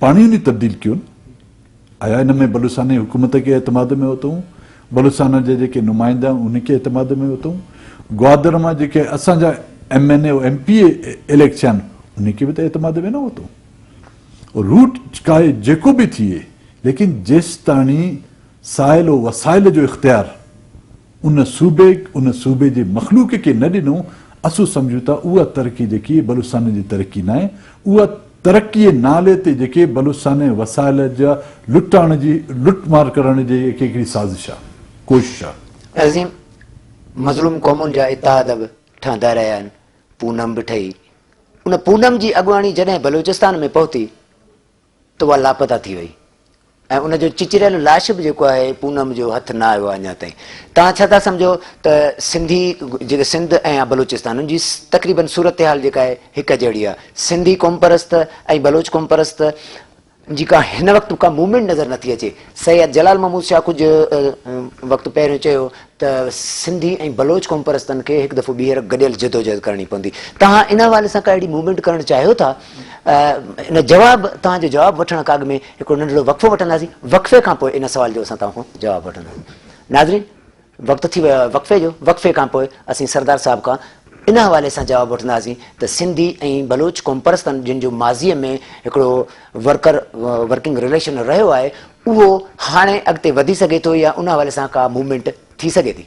پاڻ ئي انهي تبديل ڪيو نه. آيا ان ۾ بلوچستان جي حڪومت کي اعتماد ۾ ورتئون، بلوچستان جا جيڪي نمائندا آهن انهن کي اعتماد ۾ ورتئون، گوادر مان جيڪي اسان جا M N A M P A elect ٿيا آهن انهن کي به ته اعتماد ۾ نه ورتئون. روٽ چاهي جيڪو به ٿئي ليڪن جيستاڻي سائل و وسائل جو اختيار ان صوبي ان صوبي جي مخلوق کي نه ڏنو اسون سمجهون ٿا اها ترقي جيڪي بلوچستان جي ترقي ناهي اها ترقي نالي تي جيڪي بلوچستان جي وسائل جا لٽاڻ جي لٽ مار ڪرڻ جي هڪڙي سازش آ ڪوشش آ. عظيم مظلوم قومن جا اتحاد به ٺهندا رهيا آهن، پونم به ٺهي. ان پونم جي اڳواڻي جڏهن بلوچستان ۾ پهتي ته اها لاپتا ٿي وئي ۽ ان جو چچريل لاش به جيڪو آهي پونم جو هٿ نه آيو آهي اڃا تائين. توهان ڇا ٿا سمجهو ته سنڌي جيڪي سنڌ ۽ بلوچستان ان جي تقريبن صورتحال جيڪا آهي هڪ جهڙي آهي. سنڌي قومپرست ۽ بلوچ قومپرست جي ڪا هن وقت ڪا موومينٽ نظر نٿي اچي. سيد جلال محمود شاهه ڪجهه وقت پهريون چيو ته سنڌي ۽ بلوچ قومپرستن کي هڪ دفعو ٻيهر گڏيل جدوجهد ڪرڻي پوندي. توهان ان حوالي سان ڪا اهڙي موومينٽ ڪرڻ چاهيو ٿا؟ ان جواب توهان جو جواب وٺڻ کان اڳ ۾ هڪڙو ننڍڙو وقفو وٺنداسين. وقفي کان پوء ان سوال جو اسان توهان کان جواب وٺنداسين. ناظرين وقت ٿي ويو آهي وقفي جو، وقفي کان پوء اسين سردار صاحب کان ان حوالي سان جواب وٺنداسين ته سنڌي ۽ بلوچ قومپرستن جن جو ماضيء ۾ هڪڙو ورڪر ورڪنگ رليشن رهيو آهي اهو هاڻي اڳتي وڌي سگهي ٿو يا ان حوالي سان ڪا موومينٽ ٿي سگهي ٿي.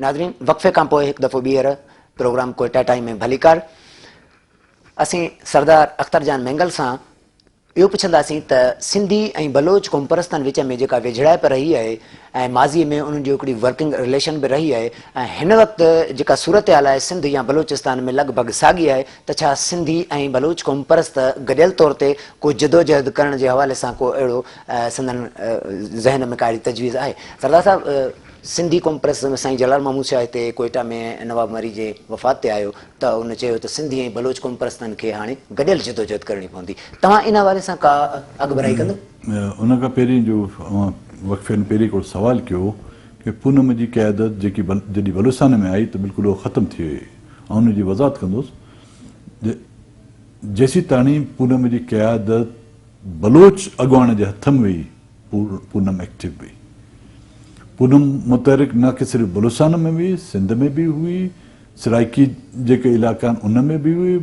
ناظرين وقفي کان پوء هڪ دفعو ٻيهر پروگرام ڪوئٽا ٽائيم ۾ ڀليڪار اسين سردار اختر جان مينگل سان اهو پڇنداسين ته سنڌي ۽ بلوچ قومپرستن وچ ۾ جيڪا ويجهڙائپ رهي آهي ۽ ماضي ۾ انهن جو هڪڙي ورڪنگ رليشن به رهي آهي ۽ هن وقت جيڪا صورتحال آهي سنڌ يا بلوچستان ۾ لڳ ڀڳ ساڳي آهي ته ڇا سنڌي ۽ بلوچ قومپرست گڏيل طور تي ڪو جدوجهد ڪرڻ جي حوالي سان ڪو اهڙو سندن ذهن ۾ ڪا اهڙي تجويز آهي؟ سردار صاحب سنڌي قومپرست سائين جلال محمود شاهه هتي ڪوئيٽا ۾ نواب مري جي وفات تي آيو ته ان چيو ته سنڌي ۽ بلوچ قومپرستن کي هاڻي گڏيل جدوجهد ڪرڻي پوندي. توهان ان حوالي سان ڪا اڳڀرائي ڪندو؟ ان کان پهرين جو اوهان وقفي ۾ پهرين هڪڙو سوال ڪيو هو ڪي پونم جي قيادت جيڪي جڏهن بلوچستان ۾ آئي ته بلڪل اها ختم ٿي وئي. آئون ان جي وضاحت ڪندس. جيسيتاڻي پونم جي قيادت بلوچ اڳواڻ جي هٿ ۾ هئي پونم ايڪٽو هئي. پونم متحرڪ نه ڪي صرف بلوچستان ۾ هئي، سنڌ ۾ به هئي، سرائيڪي جيڪي علائقا آهن ان ۾ به هئي،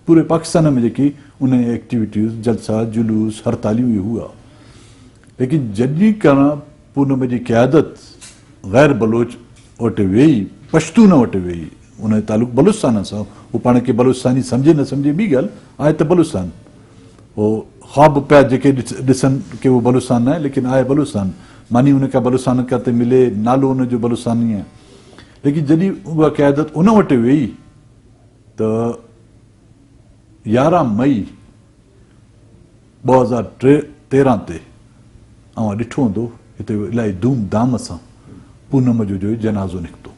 پوري پاڪستان ۾ جيڪي ان جي ايڪٽيوٽيز، جلسا، جلوس، هڙتاليون اهي هئا. ليڪن جڏهن کان پونم جي قيادت غير بلوچ وٽ ويئي، پشتون وٽ ويئي، ان جو تعلق بلوچستان سان هو، هو پاڻ کي بلوچستاني سمجهي نه سمجهي ٻي ڳالهه، آهي ته بلوچستان. هو خواب پيا جيڪي ڏسن ڪي اهو بلوچستان ناهي ليڪن آهي بلوچستان. ماني ان کان بلوچستان کان ٿي ملي، نالو ان جو بلوچستاني آهي. ليڪن جڏهن اها قيادت ان وٽ ويئي ته 11 مئي 2013 تي اوهان ڏٺو هوندو هتي الاهي ڌوم ڌام سان پونم جو جو جنازو نڪتو.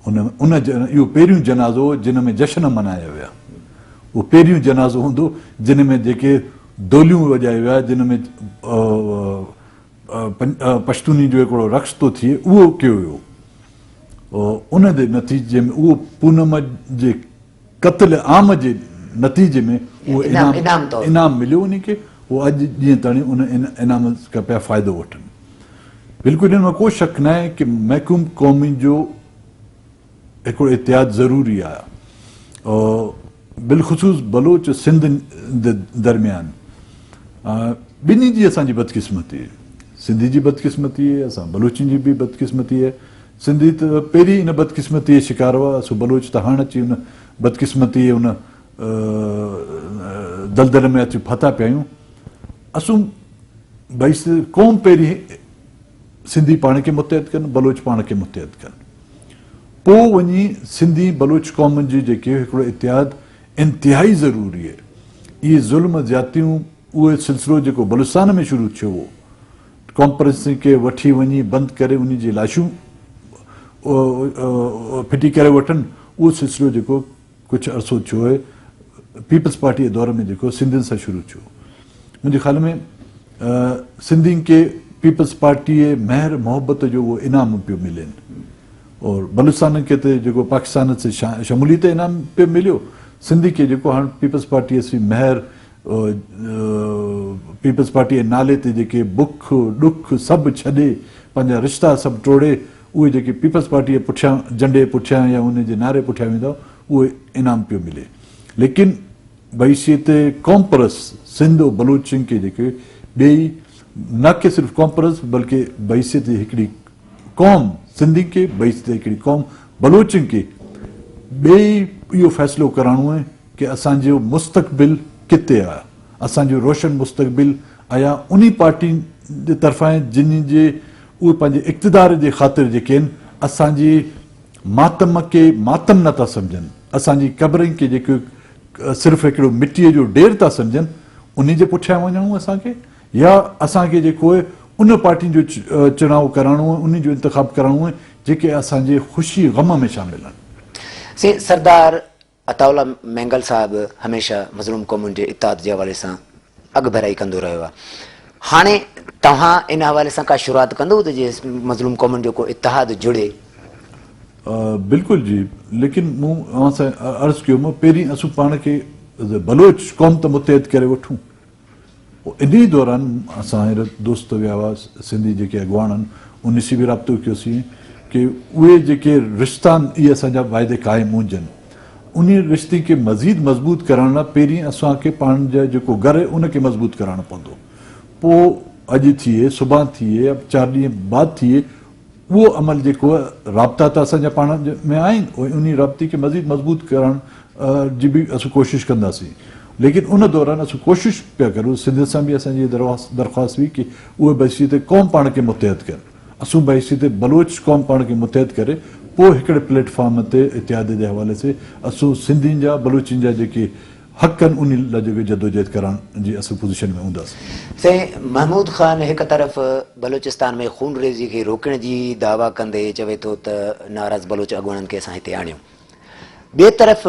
ان ان اهو پهريون جنازو هو جنھن ۾ جشن منايا ويا. اهو پهريون جنازو هوندو جنھن ۾ جيڪي دوليون وڄايا ويا جنھن ۾ پشتوني جو هڪڙو رقص ٿو ٿئي اهو ڪيو ويو. ان جي نتيجي ۾ اهو پونم جي قتل عام جي نتيجي ۾ اهو انعام مليو ان کي اهو اڄ ڏينهن تائين ان انعام کان پيا فائدو وٺن. بلڪل ان ۾ ڪو شڪ ناهي ڪي محڪوم قومن جو هڪڙو اتحاد ضروري آهي بالخصوص بلوچ سنڌ درميان ٻنهي جي اسان جي بدقسمتي آهي سنڌي جي بدقسمتي آهي اسان بلوچن جي به بدقسمتي آهي سنڌي ته پهرين ان بدقسمتي جي شڪار هئا سو بلوچ ته هاڻ اچي ان بدقسمتي ان دلدل ۾ اچي ڦاٿا پيا آهيون اسون ڀئي قوم پهرين سنڌي پاڻ کي متحد ڪن، بلوچ پاڻ کي متحد ڪن. پوء وڃي سنڌي بلوچ قومن جي جيڪي هڪڙو اتحاد انتهائي ضروري آهي. اهي ظلم زيادتيون اهو سلسلو جيڪو بلوچستان ۾ شروع ٿيو هو ڪانفرنسن کي وٺي وڃي بند ڪري انهن جي لاشون ڦٽي ڪري وٺن اهو سلسلو جيڪو ڪجهه عرصو ٿيو آهي پيپلز پارٽي جي دور ۾ جيڪو سنڌين سان شروع ٿيو منهنجي خيال ۾ سنڌين کي پيپلز پارٽي جي مهر محبت جو اهو انعام پيو ملين اور بلوچستان کي ته جيڪو پاڪستان سي شموليت انعام پيو مليو سنڌي کي جيڪو هاڻ پيپلز پارٽي سي مهر پيپلز پارٽي جي نالي تي جيڪي بک ڏک سڀ ڇڏي پنهنجا رشتا سڀ ٽوڙي اهي جيڪي پيپلز پارٽي جي پٺيان جهنڊي پٺيان يا ان جي نعري پٺيان ويندا اهي انعام پيو ملي ليڪن بحيثيت قوم پرست سنڌ او بلوچن کي جيڪي ٻئي نه ڪي صرف قوم پرست بلڪه بحيثيت هڪڙي قوم سنڌين کي بحيثيت هڪڙي قوم بلوچن کي ٻئي اهو فيصلو ڪرڻو آهي ڪي اسان جو مستقبل ڪتي آهي اسان جو روشن مستقبل آيا انهي پارٽين جي طرفان آهي جن جي اهي پنهنجي اقتدار جي خاطر جيڪي آهن اسان جي ماتم کي ماتم نه ٿا سمجهن، اسان جي قبرن کي جيڪي صرف هڪڙو مٽيء جو ڍير ٿا سمجهن، انهي جي پٺيان وڃڻو اسان کي يا اسان کي جيڪو آهي ان پارٽين جو چناء ڪرائڻو آهي، انهي جو انتخاب ڪرائڻو آهي جيڪي اسان جي خوشي غم ۾ شامل آهن. سي سردار عطاء الله مينگل صاحب هميشه مظلوم قومن جي اتحاد جي حوالي سان اڳڀرائي ڪندو رهيو آهي. هاڻي توهان ان حوالي سان ڪا شروعات ڪندو ته جيئن مظلوم قومن جو ڪو اتحاد جڙي؟ بلڪل جي ليڪن مون اوهان سان عرض ڪيو مون پهرين اسون پاڻ کي بلوچ قوم ته متحد ڪري وٺون پوء انهي دوران اسان هينئر دوست ويا هئا سنڌي جيڪي اڳواڻ آهن انهي سين به رابطو ڪيوسين ڪي اهي جيڪي رشتا آهن اهي اسان جا واعدي قائم هجن انهي رشتي کي مزيد مضبوط ڪرڻ لاء پهرين اسان کي پاڻ جا جيڪو گهر آهي ان کي مضبوط ڪرائڻو پوندو پوء اڄ ٿئي سڀان ٿئي يا چار ڏينهن بعد ٿئي اهو عمل جيڪو رابطا ته اسان جا پاڻ ۾ آهن ۽ انهي رابطي کي مزيد مضبوط ڪرڻ جي به اسان ڪوشش ڪنداسين ليڪن ان دوران اسان ڪوشش پيا ڪريون سنڌ سان به اسان جي درخواست هئي ڪي اهي بحيثيت قوم پاڻ کي متحد ڪن اسون بحيثيت بلوچ قوم پاڻ کي متحد ڪري پوء هڪڙي پليٽ فارم تي اتحاد جي حوالي سي اسون سنڌين جا بلوچين جا جيڪي حق آهن انهي لاء جيڪو جدوجهد ڪرڻ جي اسين پوزيشن ۾ هونداسين. سائين محمود خان هڪ طرف بلوچستان ۾ خونريزي کي روڪڻ جي دعويٰ ڪندي چوي ٿو ته ناراض بلوچ اڳواڻن کي اسان هتي آڻيو ٻئي طرف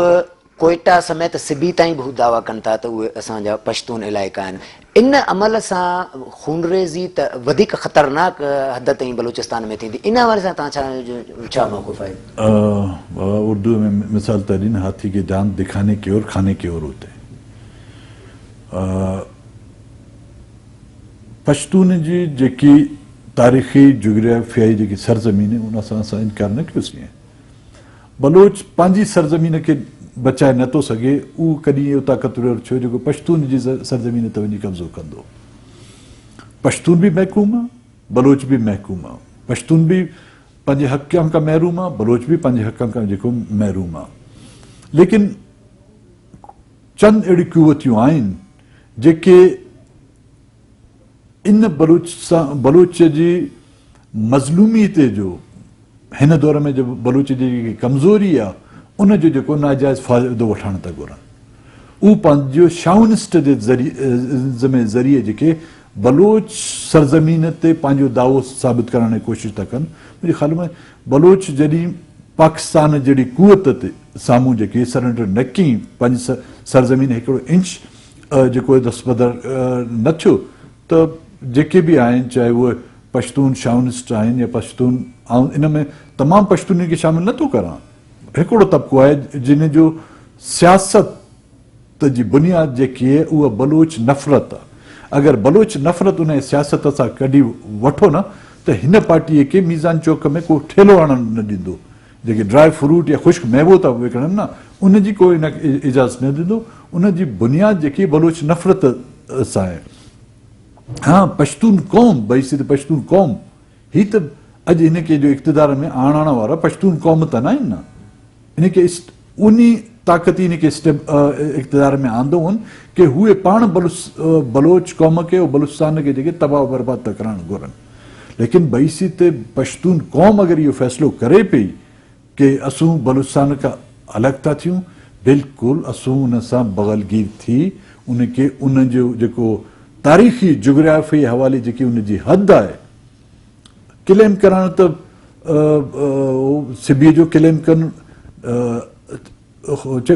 ڪوئيٽا سميت سبي تائين به هو دعويٰ ڪن ٿا ته اهي اسان جا پشتون علائقا آهن ان عمل سان خونريزي ته وڌيڪ خطرناڪ حد تائين بلوچستان ۾ ٿيندي ان حوالي سان توهان ڇا ڇا موقف آهي؟ بابا اردو ۾ مثال ٿا ڏين هاٿي ڪي دانت دکاني ڪي اور کاني ڪي اور هوتي هين. پشتون جي جيڪي تاريخي جغرافيائي جيڪي سرزمين آهي ان سان اسان انڪار نه ڪيوسين. بلوچ پنهنجي سرزمين کي بچائي نه ٿو سگهي اهو ڪڏهن اهو طاقتور ڇو جيڪو پشتون جي سرزمين تي وڃي قبضو ڪندو. پشتون به محڪوم آ بلوچ به محڪوم آ. پشتون به پنهنجي حقن کان محروم آ، بلوچ به پنهنجي حقن کان جيڪو محروم آ. ليڪن چند اهڙيون قوتيون آهن جيڪي ان بلوچ سان بلوچ جي مظلومي تي جو هن دور ۾ جو بلوچ جي جيڪي ڪمزوري آ ان جو جيڪو ناجائز فائدو وٺڻ ٿا گهرن. هو پنهنجو شائونسٽ جي ذريعي جيڪي بلوچ سرزمين تي پنهنجو دعوو ثابت ڪرڻ جي ڪوشش ٿا ڪن. منهنجي خيال ۾ بلوچ جڏهن پاڪستان جهڙي قوت تي سامهون جيڪي سرنڊر نه ڪئي پنهنجي سرزمين هڪڙو انچ جيڪو دستبردار نه ٿيو ته جيڪي به آهن چاهي اهي پشتون شائونسٽ آهن يا پشتون آئون ان ۾ تمام پشتونن کي شامل نه ٿو ڪران هڪڙو طبقو آهي جنھن جو سياست جي بنياد جيڪي آهي اها بلوچ نفرت آهي. اگر بلوچ نفرت انهيء سياست سان ڪڍي وٺو نه ته هن پارٽيء کي ميزان چوڪ ۾ ڪو ٺيلو هڻڻ نه ڏيندو. جيڪي ڊرائي فروٽ يا خشڪ ميوو ٿا وڪڻن نه ان جي ڪو هن کي اجازت نه ڏيندو. ان جي بنياد جيڪي بلوچ نفرت سان آهي. ها پشتون قوم بحيثيت پشتون قوم هي ته اڄ هن کي جو اقتدار ۾ آڻڻ وارا پشتون قوم ته ناهن نه. هن کي انهي طاقت ئي هن کي اقتدار ۾ آندو هن ڪي هوء پاڻ بلوچ قوم کي ۽ بلوچستان کي جيڪي تباهه و برباد ٿا ڪرائڻ گهرن. ليڪن بحيثيت پشتون قوم اگر اهو فيصلو ڪري پئي ڪي اسون بلوچستان کان الڳ ٿا ٿيون بلڪل اسون ان سان بغلگير ٿي ان کي ان جو جيڪو تاريخي جغرافيائي حوالي جيڪي ان جي حد آهي ڪليم ڪرڻ ته سبيء جو ڪليم ڪن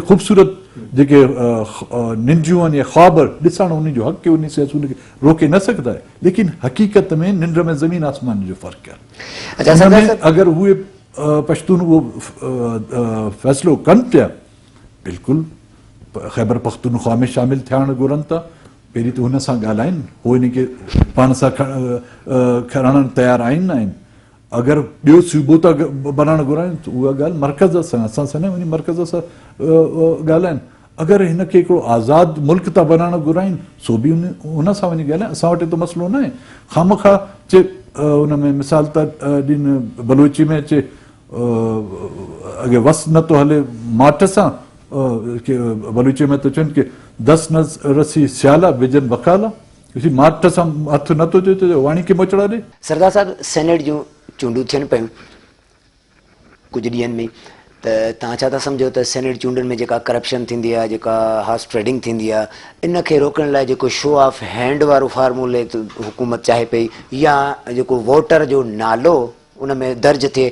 خوبصورت جيڪي ننڊيون آهن يا خواب ڏسڻ انهن جو حق انهي سي اسين ان کي روڪي نه سگهندا آهيون ليڪن حقيقت ۾ ننڊ ۾ زمين آسمان جو فرق آهي ان ۾ اگر اهي پشتون اهو فيصلو ڪن پيا بلڪل خيبر پختونخوا ۾ شامل ٿيڻ گهرن ٿا پهرين ته هن سان ڳالهائين، پوء هن کي پاڻ سان کڻڻ تيار آهن نه آهن. اگر ٻيو صوبو ٿا بنائڻ گهرائين ته اها ڳالهه مرڪز سان، اسان سان نه، وڃي مرڪز سان ڳالهائين. اگر هن کي هڪڙو آزاد ملڪ ٿا بنائڻ گهرائين سو به هن سان وڃي ڳالهائين، اسان وٽ ايترو مسئلو نه آهي. خامخواه چي ان ۾ مثال ٿا ڏين بلوچي ۾ چي اڳي وس نه ٿو هلي ماٺ سان، بلوچي ۾ ته چون ڪي دس نه رسي سيالا وجهن وڪالا ڏسي ماٺ سان هٿ نه ٿو چئي ته واڻي کي موچڙا ڏي. سردار صاحب سينيٽ جون چونڊون ٿين پيون ڪجهه ڏينهن ۾ ته توهان ڇا ٿا سمجهو ته سينيٽ چونڊن ۾ جيڪا ڪرپشن ٿيندي آهي جيڪا هارس ٽريڊنگ ٿيندي آهي ان کي روڪڻ لاء جيڪو شو آف هينڊ وارو فارمولي حڪومت چاهي پئي يا جيڪو ووٽر جو نالو ان ۾ درج ٿئي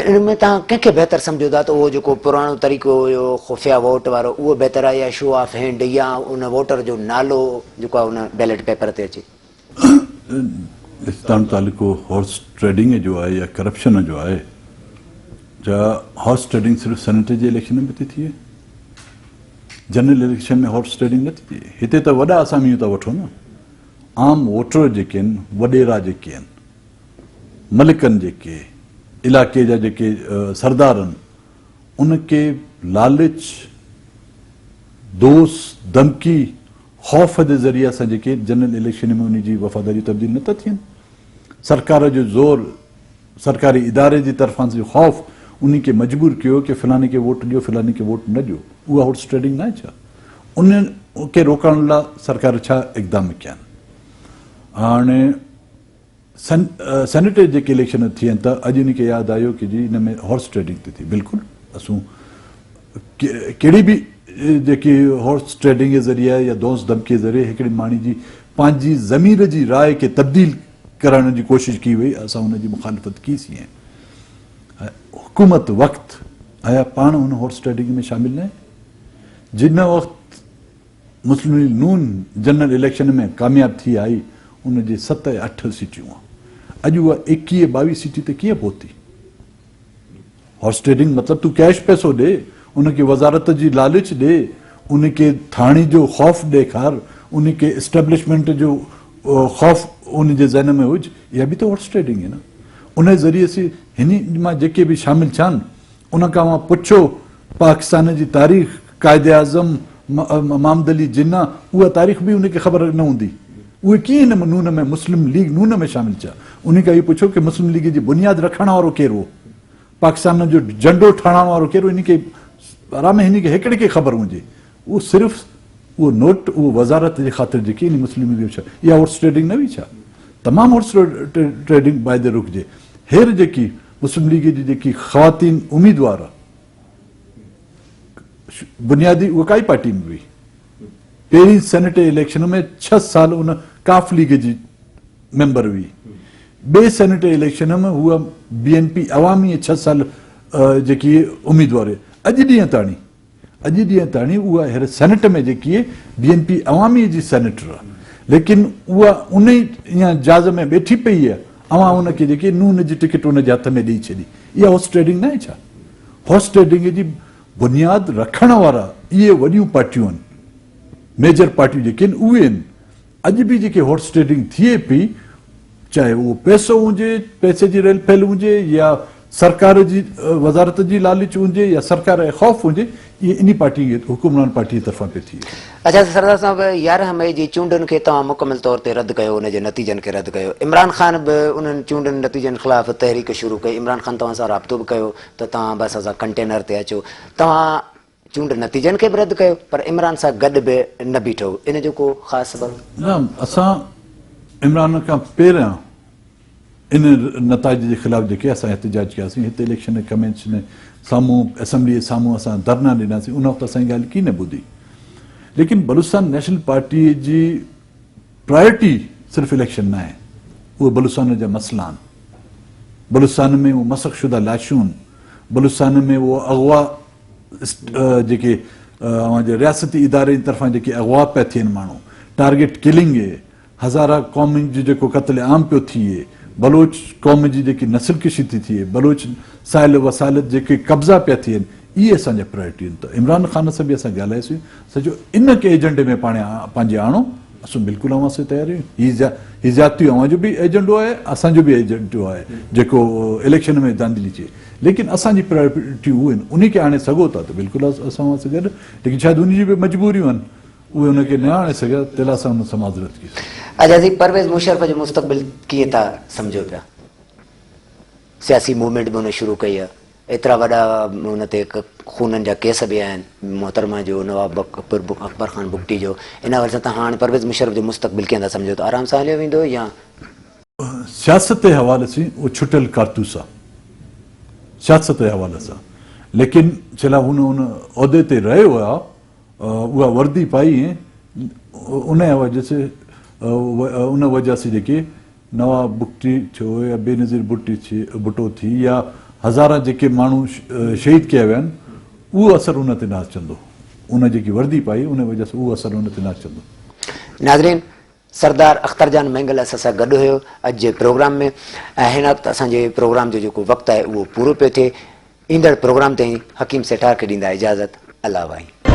ان ۾ توهان ڪنهن کي بهتر سمجهو ٿا ته اهو جيڪو پراڻو طريقو هيو خفيه ووٽ وارو اهو بهتر آهي يا شو آف هينڊ يا ان ووٽر جو نالو جيڪو آهي ان بيلٽ پيپر تي اچي؟ اسان تعلقو هارس ٽريڊنگ جو آهي يا ڪرپشن جو آهي ڇا هارس ٽريڊنگ صرف سينيٽ جي اليڪشن ۾ ٿي ٿئي جنرل اليڪشن ۾ هارس ٽريڊنگ نه ٿي ٿئي هتي ته وڏا اساميون ٿا وٺو نه عام ووٽر جيڪي آهن وڏيرا جيڪي آهن ملڪن جيڪي علائقي جا جيڪي سردار آهن ان کي لالچ دوس ڌمڪي خوف جي ذريعي اسان جيڪي جنرل اليڪشن ۾ ان جي وفاداريون تبديل نه ٿا ٿين. سرڪار جو زور، سرڪاري اداري جي طرفان جو خوف انهي کي مجبور ڪيو ڪي فلاني کي ووٽ ڏيو فلاني کي ووٽ نه ڏيو. اها هورس ٽريڊنگ ناهي ڇا؟ ان کي روڪڻ لاء سرڪار ڇا اقدام ڪيا آهن؟ هاڻي سينيٽ جي جيڪي اليڪشن ٿين ٿا اڄ ان کي ياد آيو ڪي جي ان ۾ هارس ٽريڊنگ ٿي ٿي بلڪل اسون ڪهڙي به جيڪي هارس ٽريڊنگ جي ذريعي يا دونس ڌمڪي ذريعي هڪڙي ماڻهي جي پنهنجي ضمير جي راء کي تبديل ڪرائڻ جي ڪوشش ڪئي وئي اسان ان جي مخالفت ڪئي سي حڪومت وقت آيا پاڻ ان هارس ٽريڊنگ ۾ شامل نه جن وقت مسلم ليگ نون جنرل اليڪشن ۾ ڪامياب ٿي آئي ان جي ست يا اٺ سيٽيون هئا اڄ اها ايڪيهه ٻاويهه سيٽي تي ڪيئن پهتي؟ هارس ٽريڊنگ مطلب تون ڪيش پئسو ڏي ان کي وزارت جي لالچ ڏي ان کي ٿاڻي جو خوف ڏيکار ان کي اسٽيبلشمينٽ جو خوف ان جي ذهن ۾ هج اها به ته هارس ٽريڊنگ آهي نه ان ذريعي سي هن مان جيڪي به شامل ٿيا آهن ان کان اوهان پڇو پاڪستان جي تاريخ، قائد اعظم، محمد علي جناح، اها تاريخ به ان کي خبر نه هوندي. اهي ڪيئن هن نون ۾ مسلم ليگ نون ۾ شامل ٿيا؟ انهي کان اهو پڇو ڪه مسلم ليگ جي بنياد رکڻ وارو ڪير هو؟ پاڪستان جو جهنڊو ٺاهڻ وارو ڪير هو؟ انهي کي آرام هن کي هڪڙي کي خبر هجي. اهو صرف اهو نوٽ اهو وزارت جي خاطر جيڪي انهي مسلم ليگ ۾ اها هورس ٽريڊنگ نه هئي ڇا؟ تمام هورس ٽريڊنگ بايد رڪجي. هير جيڪي مسلم ليگ جي جيڪي خواتين اميدوار بنيادي اها ڪائي پارٽي ۾ هئي پهرين سينيٽ اليڪشن ۾ 6 سال ان ڪاف ليگ جي ميمبر هئي ٻئي سينيٽ اليڪشن ۾ هوء بي اين پي عوامي 6 سال جيڪي اميدوار هئي اڄ ڏينهن تاڻي اڄ ڏينهن تاڻي اها هير سينيٽ ۾ جيڪي بي اين پي عوامي جي سينيٽر آ ليڪن اها ان ئي جاز ۾ ٻيٺي پئي آ اوهان ان کي جيڪي نون جي ٽڪيٽ ان جي هٿ ۾ ڏئي ڇڏي اها هارس ٽريڊنگ ناهي ڇا؟ هارس ٽريڊنگ جي بنياد رکڻ وارا اهي وڏيون پارٽيون آهن ميجر پارٽيون جيڪي آهن اهي آهن اڄ به جيڪي هارس ٽريڊنگ ٿئي پئي چاهي اهو پئسو هجي پئسي جي ريل ڦيل هجي يا سرڪار جي وزارت جي لالچ هجي يا سرڪار جو خوف هجي اهي انهي پارٽي حڪمران پارٽي جي طرفان پئي ٿئي. اڇا سردار صاحب 11 مئي جي چونڊن کي توهان مڪمل طور تي رد ڪيو ان جي نتيجن کي رد ڪيو عمران خان به انهن چونڊن نتيجن خلاف تحريڪ شروع ڪئي عمران خان توهان سان رابطو به ڪيو ته توهان به اسان سان ڪنٽينر تي اچو توهان چونڊ نتيجن کي به رد ڪيو پر عمران سان گڏ به نه بيٺو ان جو ڪو خاص سبب؟ نه اسان عمران کان پهريان ان نتائج جي خلاف جيڪي اسان احتجاج ڪياسين هتي اليڪشن ڪميشن سامهون اسيمبلي جي سامهون اسان ڌرنا ڏناسين ان وقت اسان جي ڳالهه ڪي نه ٻڌي ليڪن بلوچستان نيشنل پارٽي جي پرائرٽي صرف اليڪشن نه آهي اهي بلوچستان جا مسئلا آهن بلوچستان ۾ اهي مسخ شده لاشون بلوچستان ۾ اهو اغوا جيڪي اوهان جي رياستي اداري جي طرفان جيڪي اغوا پيا ٿين ماڻهو ٽارگيٽ ڪلنگ هزارا قومن جو جيڪو قتل عام پيو ٿئي، بلوچ قوم جي جيڪي نسل ڪشي ٿي ٿئي، بلوچ ساحل وسالت جيڪي قبضا پيا ٿين، اهي اسان جا پرائرٽي آهن ته عمران خان سان به اسان ڳالهايوسين، اسان چيو ان کي ايجنڊي ۾ پاڻ پنهنجي آڻو، اسون بلڪل اوهان سان تيار آهيون، هي زيادتيون اوهان جو به ايجنڊو آهي، اسان جو به ايجنڊو آهي جيڪو اليڪشن ۾ ڌانڌلي ٿئي، ليڪن اسان جي پرائرٽي اهي آهن، انهي کي آڻي سگهو ٿا ته بلڪل اسان اوهان سان گڏ، ليڪن شايد انهي جون به مجبوريون آهن. اهي ان کي نه آڻي سگهيا، تنهن لاء اسان ان سان معذرت ڪئي سين. اچا سائين پرويز مشرف جو مستقبل ڪيئن ٿا سمجهو پيا؟ سياسي موومينٽ به هن شروع ڪئي آهي، ايترا وڏا ان تي خونن جا ڪيس به آهن، محترمه جو، نواب اڪبر خان بگٽي جو، ان حوالي سان توهان هاڻي پرويز مشرف جو مستقبل ڪيئن ٿا سمجهو ته آرام سان هليو ويندو يا؟ سياست جي حوالي سين اهو ڇٽل ڪارتوس آهي سياست جي حوالي سان ليڪن ڇلا هن ان عهدي تي رهيو آهي اها وردي پائي ۽ ان وجه سي ان وجه سي جيڪي نواب بگٽي ٿيو يا بينظير ڀٽي ٿي ڀٽو ٿي يا هزارها جيڪي ماڻهو شهيد ڪيا ويا آهن اهو اثر ان تي نه اچندو. ان جيڪي وردي پائي ان وجه سان اهو اثر ان تي نه اچندو. ناظرين سردار اختر جان مينگل اسان سان گڏ هيو اڄ جي پروگرام ۾ ۽ هن وقت اسان جي پروگرام جو جيڪو وقت آهي اهو پورو پيو ٿئي. ايندڙ پروگرام تائين حڪيم سيٺار کي ڏيندا اجازت. الله واهي.